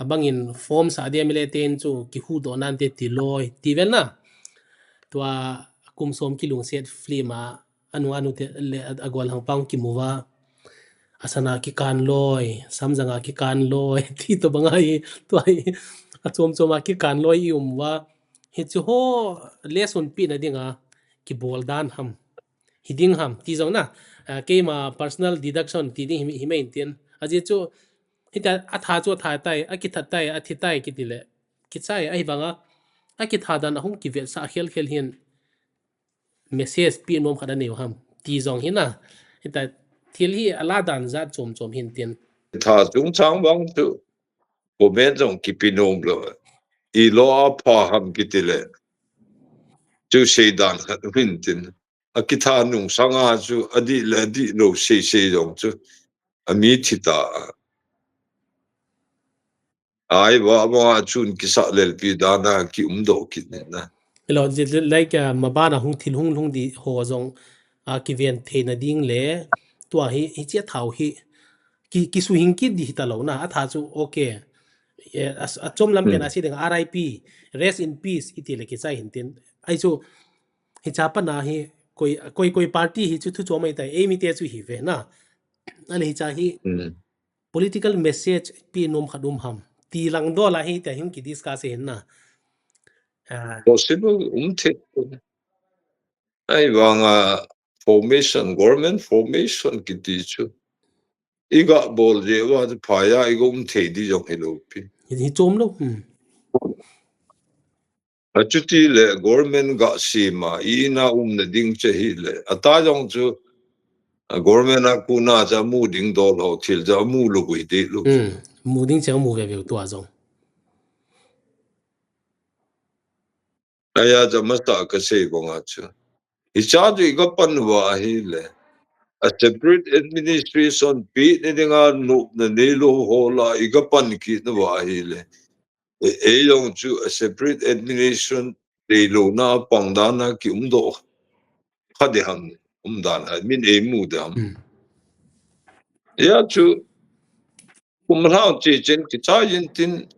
A bangin form sa di M L A te in chu ki hu do nan te ti loi. Ti vel na. Tua kum som ki lungset film a, anu anu te le a, a gol hang pang ki mu va. A sana ki kan loi, samjanga ki kan loi, ti to bang ai, tua hi, a chom chom a ki kan loi i um va. Hi chu ho lesson pi na ding a, ki bol dan ham. Hi ding ham, ti jong na, ah, keima personal deduction ti ding hi, hi mai in tin. A je chu, hita a tha chu a tha tai, a ki that tai, a thi tai ki ti le. Ki chai, a hi vang a, a ki tha dan a hung ki vet sa khel khel hin. Message pi nom khat a neu ham. Ti jong hi na. Hita thil hi a la dan jat chom chom hin tin. Tha chung chang vang chu. Comment jong ki pi nom lo. I lo a pha ham ki ti le. Chu sei dan khat hin tin. A ki tha nung sanga chu a di le a di lo sei sei jong chu. A mi thi ta. Ai, va, va, chun kisa lel pi dana ki um do kit ne na. Hello, like, uh, ma bana hung thil hung hung di ho jong, uh, ki ven thei na ding le, tua hi, hi chia thau hi, ki, ki su hing kit di hi ta lo na, a tha chu, okay. Eh, a, a chom lam pen a si ding, R I P, rest in peace, i ti le ki chai hin tin. Ai chu, hi cha pa na hi, koi, koi, koi party hi chu thu chom ai tai, ei mi te chu hi ve na. A le hi cha hi, political message pi nom khat um ham. Ti lang do la hi ta him ki discuss hin na. Ah. Possible um the. Ai vang a formation, government formation ki ti chu. I ga bol je va phaya i ga um thei di jong hi lo pi. Hi, hi chom lo. Hmm. A chuti le government ga sima, i na um na ding che hi le. A ta jong chu, a government a ku na cha mu ding dol ho thil cha mu lo gui di lo. Hmm, mu ding cha mu ve ve tua jong. Aya cha masa ka sei banga chu. I cha chu i ga pan va hi le. A separate administration pi ni ding a nu na ni lo ho la i ga pan ki na va hi le. E, ei jong chu a separate administration dei lo na pang dan a ki um do kha de ham um dan a min ei mu de ham. Hmm. Ya chu kum hlau chi chen ki cha yin tin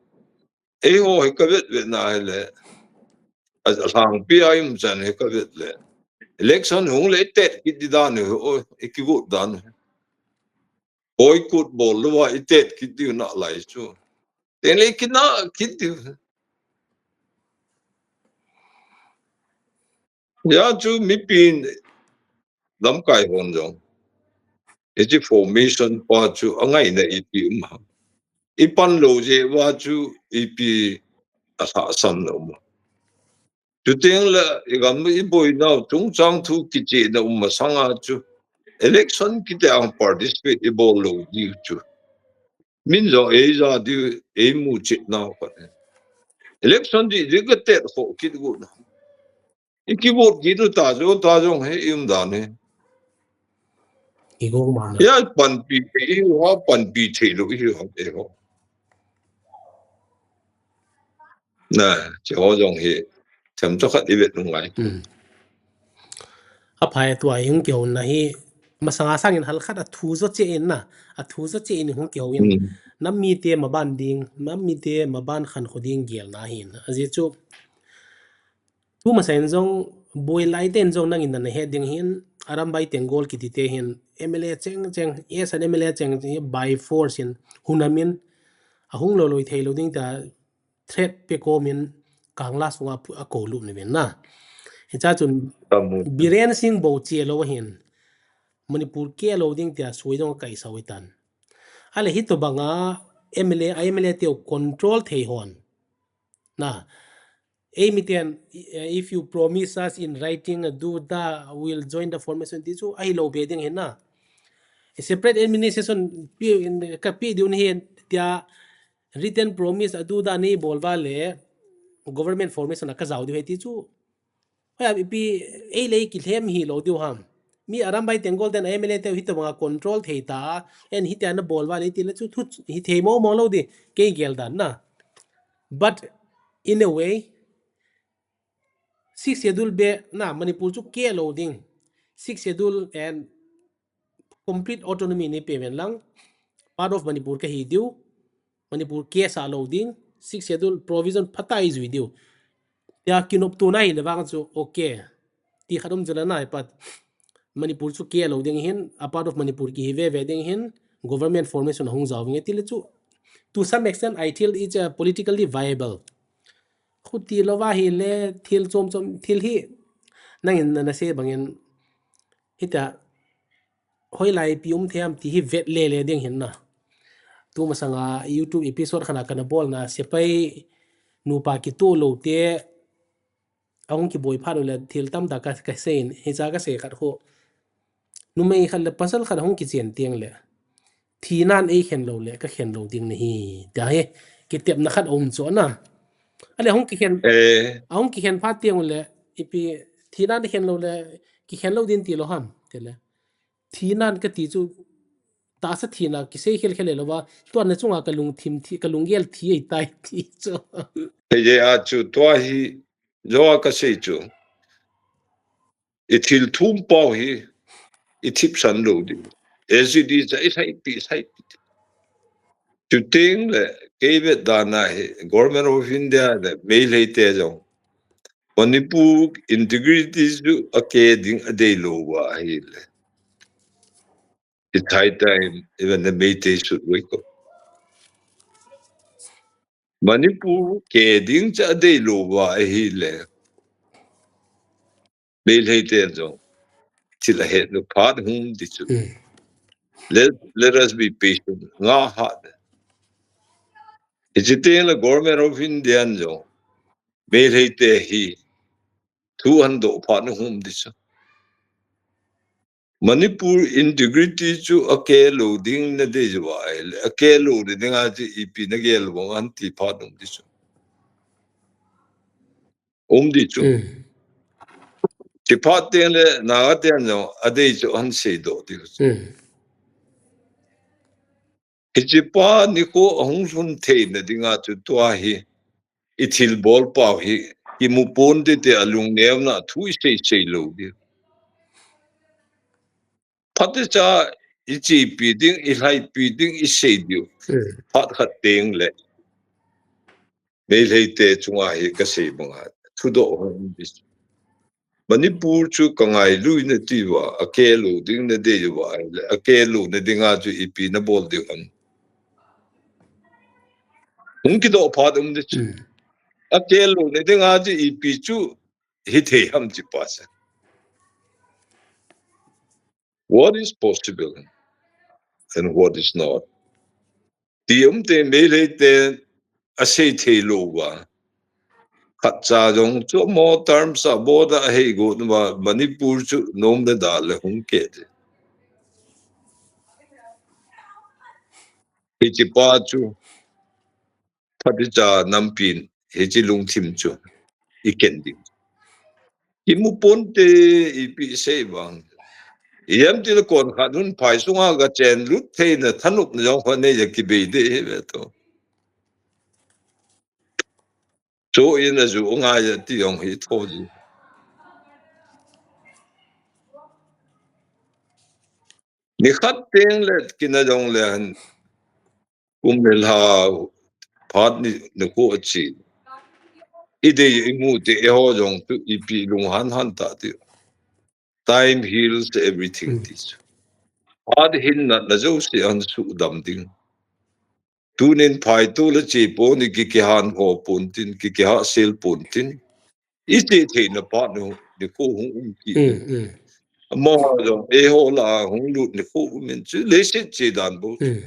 ei ho he ka vet vet na he le a hlang pi a um chan he ka vet le election hung le tet ki di dan he o e ki vote dan he. Boycott bol lo va i tet kit diu na lai chu. Ten le kina kit diu. Ya chu mipin lamkai hon jong. Hiche formation pa chu a ngaina ipi um ham. I pan lo je va chu ipi a lhahsam na um. Chuteng le, i gam i boinau chungchang thu kichehna um masanga chu. Election kiti ang participate i bol lo diu chu. Min jong ei ja diu, ei mu chet nau khat. Election di, di ka tet kho kit gu na. I ki vote kit u ta jo, ta jong he i um dan he. I go ma na. Ya panpi, i ha panpi thei lo, i ha, e ho. Na, che ho jong hi, them cho khat i vet nung ngai. Hmm. A phai tua hung kihou na hi, masanga sangin halkhat a thu jo che in na, a thu jo che in hung kihou in. Hmm. Nam mite maban ding, nam mite maban khankho ding gelna ahin. Ajeh chu, tu masa in jong, boi lai ten jong nangin nana het ding hin, Arambai Tenggol kiti te hin, M L A cheng cheng, yes, an M L A cheng cheng, by force in, hunam in, ahung loloi thei lou ding tia, threat pe kom in Kangla sunga pu-, akou lut na ven na. Hicha chun, Biren Singh bou che lou ahin, Manipur ke lou ding tia sui jong akai sau ahitan. Ale hitobanga M L A, a M L A teu control thei hon. Na, ei miten, eh, if you promise us in writing, uh, do the, we'll join the formation, ti chu ahilou be ding ahin na. A separate administration pe, in, kape diu ahi tia written promise a do the nei bol uva le government formation a kajao diu ahi ti chu. Hoiya ipi, ei le ei kilhem hilou diu ham. Mi Arambai Tenggol ten M L A teu hitobanga control thei ta, and hitia ana bol uva le ti le chu thu hithei momo lou ding, kei gel dan na. But in a way, Sixth Schedule be na Manipur chu ke lou ding. Sixth Schedule and complete autonomy nei pe ven lang, part of Manipur kahi diu, Manipur ke sa lou ding, Sixth Schedule provision phatah a jui diu. Tia kinoptona ahile vang chu, okay. Ti khat um chu la na, apat Manipur chu ke lou ding ahin, a part of Manipur kihi veve ding ahin, government formation ahung jao vinge ti le chu. To some extent, I feel it's, uh, politically viable. Khuti louva ahile, thil chom chom, thil hi, nangin nana sei bangin, hitia, hoilai ipi um thei ham ti hi vet lele ding ahin na. Tu masanga YouTube episode khat a kana bolna, sepai nupa kitoh lou te, ahung kiboi phat u le thil tamtah ka, kasei in, hicha kasei khat khu. Numei khat le pasal khat ahung kichen teng le, thinan eikhen lou le, kakhen lou ding nahi, tia hi, kitepna khat um chu na. Ale ahung kikhen, Eh. ahung kikhen phat teng u le, ipi, thinan eikhen lou le, kikhen lou ding ti lou ham, ti le. Thinan kati chu, tahsa thina kisei khel khel le louva, tua na chunga kalungthim thi, kalunggel thi ahitai ti chu. Hijeh a chu tua hi, jo a kasei chu. I thil thum pau hi, i thipsan lou ding. As it is, i lhaipi, i lhaipi. Chuteng le, kei vet dan a hi, Government of India le, Meitei te jong. Manipur integrity chu ake ding adei lou uva ahile. I thai time, even the Meitei should wake up. Manipur ke ding chu adei lou uva ahile. Meitei te jong. Thil ahet lou phat hung ding chu. Hmm. Let, let us be patient. Nga ha. Hichi teng le Government of India jong. Meitei te hi. Thu ahin doh phat hung ding chu. Manipur integrity chu ake lou ding nadei uva ahile, ake lou nading a chu ipi nagel uvem ahin ti phat um ding chu. Um ding chu. Hmm. Ti phat teng le, Naga ten jong, adei chu ahin seidoh ding chu. Hmm. Hichi pa nikho ahung lhun theina dinga chu tua hi, i thilbol pau hi, kimu ponte ti a lungneona thu i sei sei lou ding. Phatecha i chepi ding, i lhaipi ding, i sei diu. Hmm. Phat khat teng le. Meitei te chunga hi kasei banga. Thudoh hon ding. Manipur chu kangailu nati uva, ake lou ding nadei uva, ake lou nading a chu ipi nabol ding ham. Hung kidoh phat um ding chu. Hmm. Ake lou nading a chu ipi chu hithei ham ti pa chu. What is possible and what is not? Ti um teng Meitei te asei thei lou uva. Khatcha jong chu mo terms a border ahei got uva Manipur chu nom le da le hung ke te. Hichi pa chu. Phatecha nampin, hichi lungthim chu, i ken ding. Kimu ponte ipi sei vang. Ipi ham tile konkhat hun phai sunga kachen lut theina thanopna jong kho nei a kibei ding ahi ve to. Chu in a ju ngai a ti jong hi tho ding. Nikhat teng le kina jong le han kum le lha phat ni, nikho achi. I dei i mu te eiho jong chu ipi lunghan han ta ti. Time heals everything, mm, ti chu. Phat hin natna jouse ahin sudam ding. Tunin phaitu le chepo ni ki, kihan ho pon tin, ki, kihahsel pon tin. I che theina phat nu, nikho hung um ki. Mm, mm. Amaho jong, eiho lah a hung lut nikho um in chu, leiset che dan bou. Mm.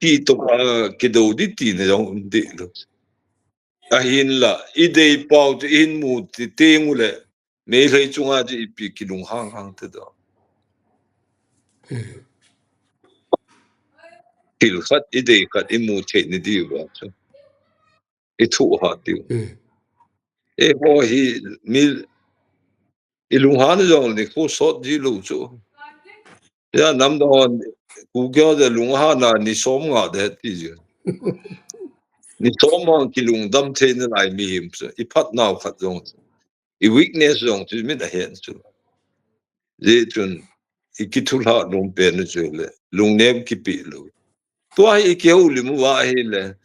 Kitoh a, kido di tina jong um deh lou. Ahinla, i dei pau chu i hin mu ti teng u le, Meitei chunga chu ipi kilunghang hang te do. Hmm. Thil khat i dei khat i mu thei ni di uva chu. I thu ha ti. Hmm. Eiho hi mi i lunghan jong nikho sot ji lou chu. Ya nam dong Kuki ho de lunghan a ni som nga de ti ji. Ni som mang kilungdam thei nalai mihem chu. I phatnau khat jong chu. I weakness jong chu min ahen chu. Hijeh chun i kithulhah nom pen u chu le, lungnem kipe lou. Tua hi i kihoulim uva ahile,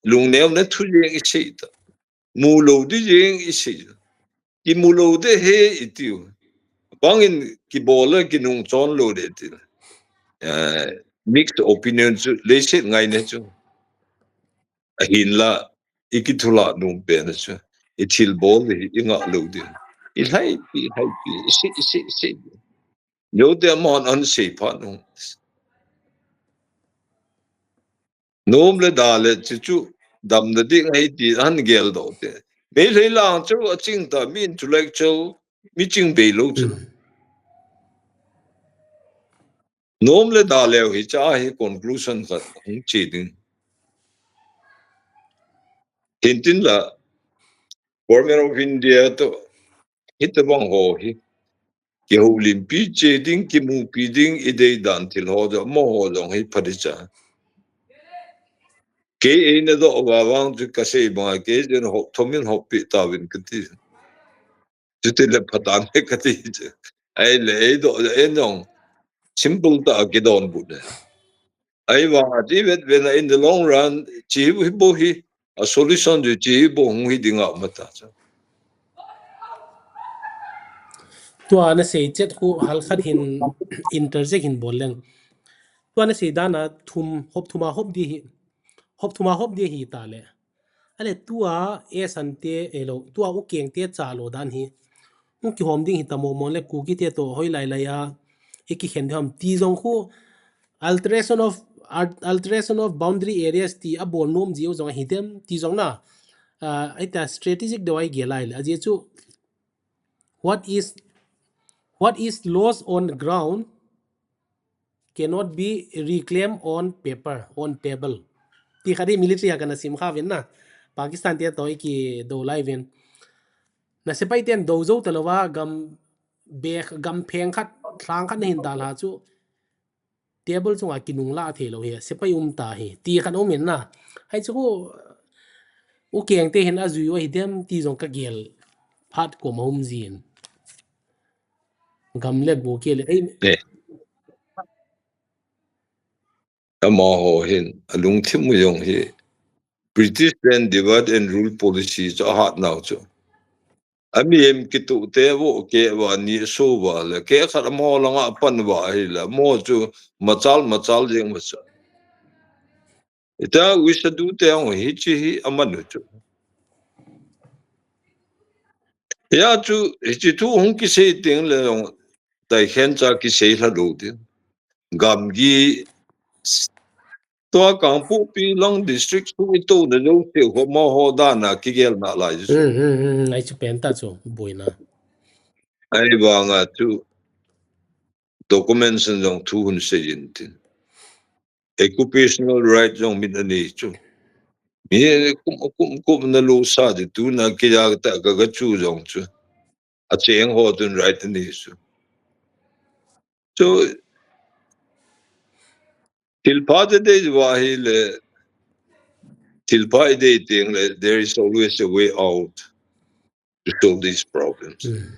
lungnemna thu jeng i sei ta. Mu lou di jeng i sei. Kimu lou di hi i tiu. Bangin kibol le kinung chon lou di ti. Eh, mixed opinion chu, leiset ngaina chu. Ahinla, i kithulhah nom pen chu. I thilbol hi i ngah lou di. I lhaipi, i lhaipi, i sei, i sei, i sei. Yo te amahon ahin sei phat u. Nom le da le chu chu damna ding ahi ti ahin geldoh te. Meitei lang chu aching ta, mi intellectual, mi ching bei lou chu. Hmm. Nom le da leu hicha hi conclusion khat hung che ding. Hintin la, Government of India toh, hitabang ho hi. Kihoulimpi che ding, kimupi ding, i dei dan thil ho jong, amaho jong hi phat i cha. Kei eina doh uva vang chu ka sei banga, kei jong hop thomin hop pi tauvin ka ti. Chuti le phat a me ka ti chu. Ahile, ei doh, ei jong simple tah a kidonbut le. Ahivang a ti vet vet na in the long run, chi hi bou hi, a solution chu chi hi bou hung hi ding a um ta chu. Tua na sei chet khu hal khat hin interject hin bol leng. Tua na sei dan a thum, hop thum a hop di hi, hop thum a hop di hi ta le. Ale tua e san te, e lo, tua u keng te cha lo dan hi. U kihom ding hi ta mo mo le Kuki te toh hoilai lai a, i kikhen ding ham ti jong khu, alteration of, al-, alteration of boundary areas ti a bol nom ji u jong ahi dem ti jong na, ah, ai ta strategic deu a i gel lai le, a ji chu, what is, what is lost on ground cannot be reclaimed on paper, on table. Ti khat hi military a kana sim kha uvin na. Pakistan te toh i kido lai uvin. Na sepai ten do jou ta lou va gam be, gam pheng khat, thlang khat na hin dal ha chu. Table chunga kinung la thei lou hi, sepai um ta hi. Ti khat um in na. Hai chu khu, u keng te hin a jui u ahi dem ti jong ka gel phat ko ma um jin. Gam le go ke le, ei. Eh. Amaho hin, a lungthim u jong hi. British ten divide and rule policy chu a hat nau chu. A mi em kitu te vo ke va ni so va le, ke khat amaho langa pan va hi le, mo chu machal, machal jeng va chu. Ita wisa du te ang hi chi hi aman u chu. Ya chu, hi chi thu hung kisei ting le jong, tai khen cha kisei hla lo ding. Gamgi, tua Kangpokpi lang district thu i to na lo te ho ma ho dan a kigel na lai chu. Hmm, hmm, hmm, hmm. Ai chu pen ta chu, boina. Ai vang a chu, documents jong thu hun sei in tin. Occupational right jong min ani chu. Mi kum, kum, kum na lo sa di tu na kiya ta ka ga chu jong chu. A cheng ho tun right ani chu. So, thil pha te dei va hi le, thil pha i dei teng le, there is always a way out to solve these problems. Hmm.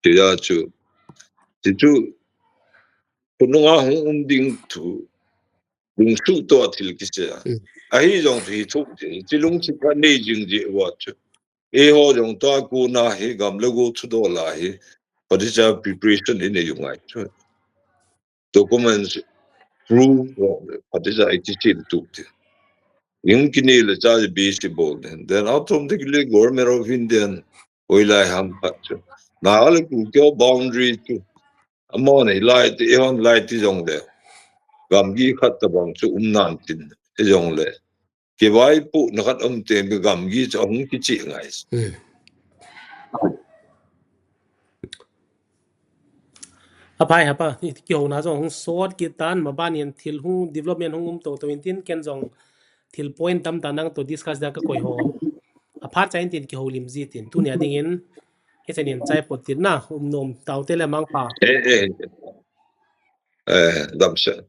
Ti da chu, ti chu, Khonunga hung um ding thu. Lungsuh toh thil kisei a. Mm. Ahi jong hi thu ti. Chi lungthim khat nei jing ji wa chu. Eiho jong tua kona hi gam le go thudoh lai hi. Phatechan preparation inei u ngai chu. Documents proof phatechan i kisil tu ti. Ing kinei le cha bisi bol den. Then automatically Government of India hoilai ham khat chu. Naga le Kuki boundary chu. Amahon hilai ti, eihon lai ti jongle. Gamgi khat tabang chu um nan tin, hijongle. Kivaipohna khat um teng gamgi chu ahung kichih ngai. Hmm. Aphai hapa, kihouna jong hung sot kit tan, maban in thil hung development hung um toto in tin, ken jong thil point tamtah nang to discuss dia kakoi ho. Aphat cha in tin kihoulim ji tin, tunia dingin, hiche nin chai pot tin na, um nom taute le mangpha. Eh, eh. Eh, damsel.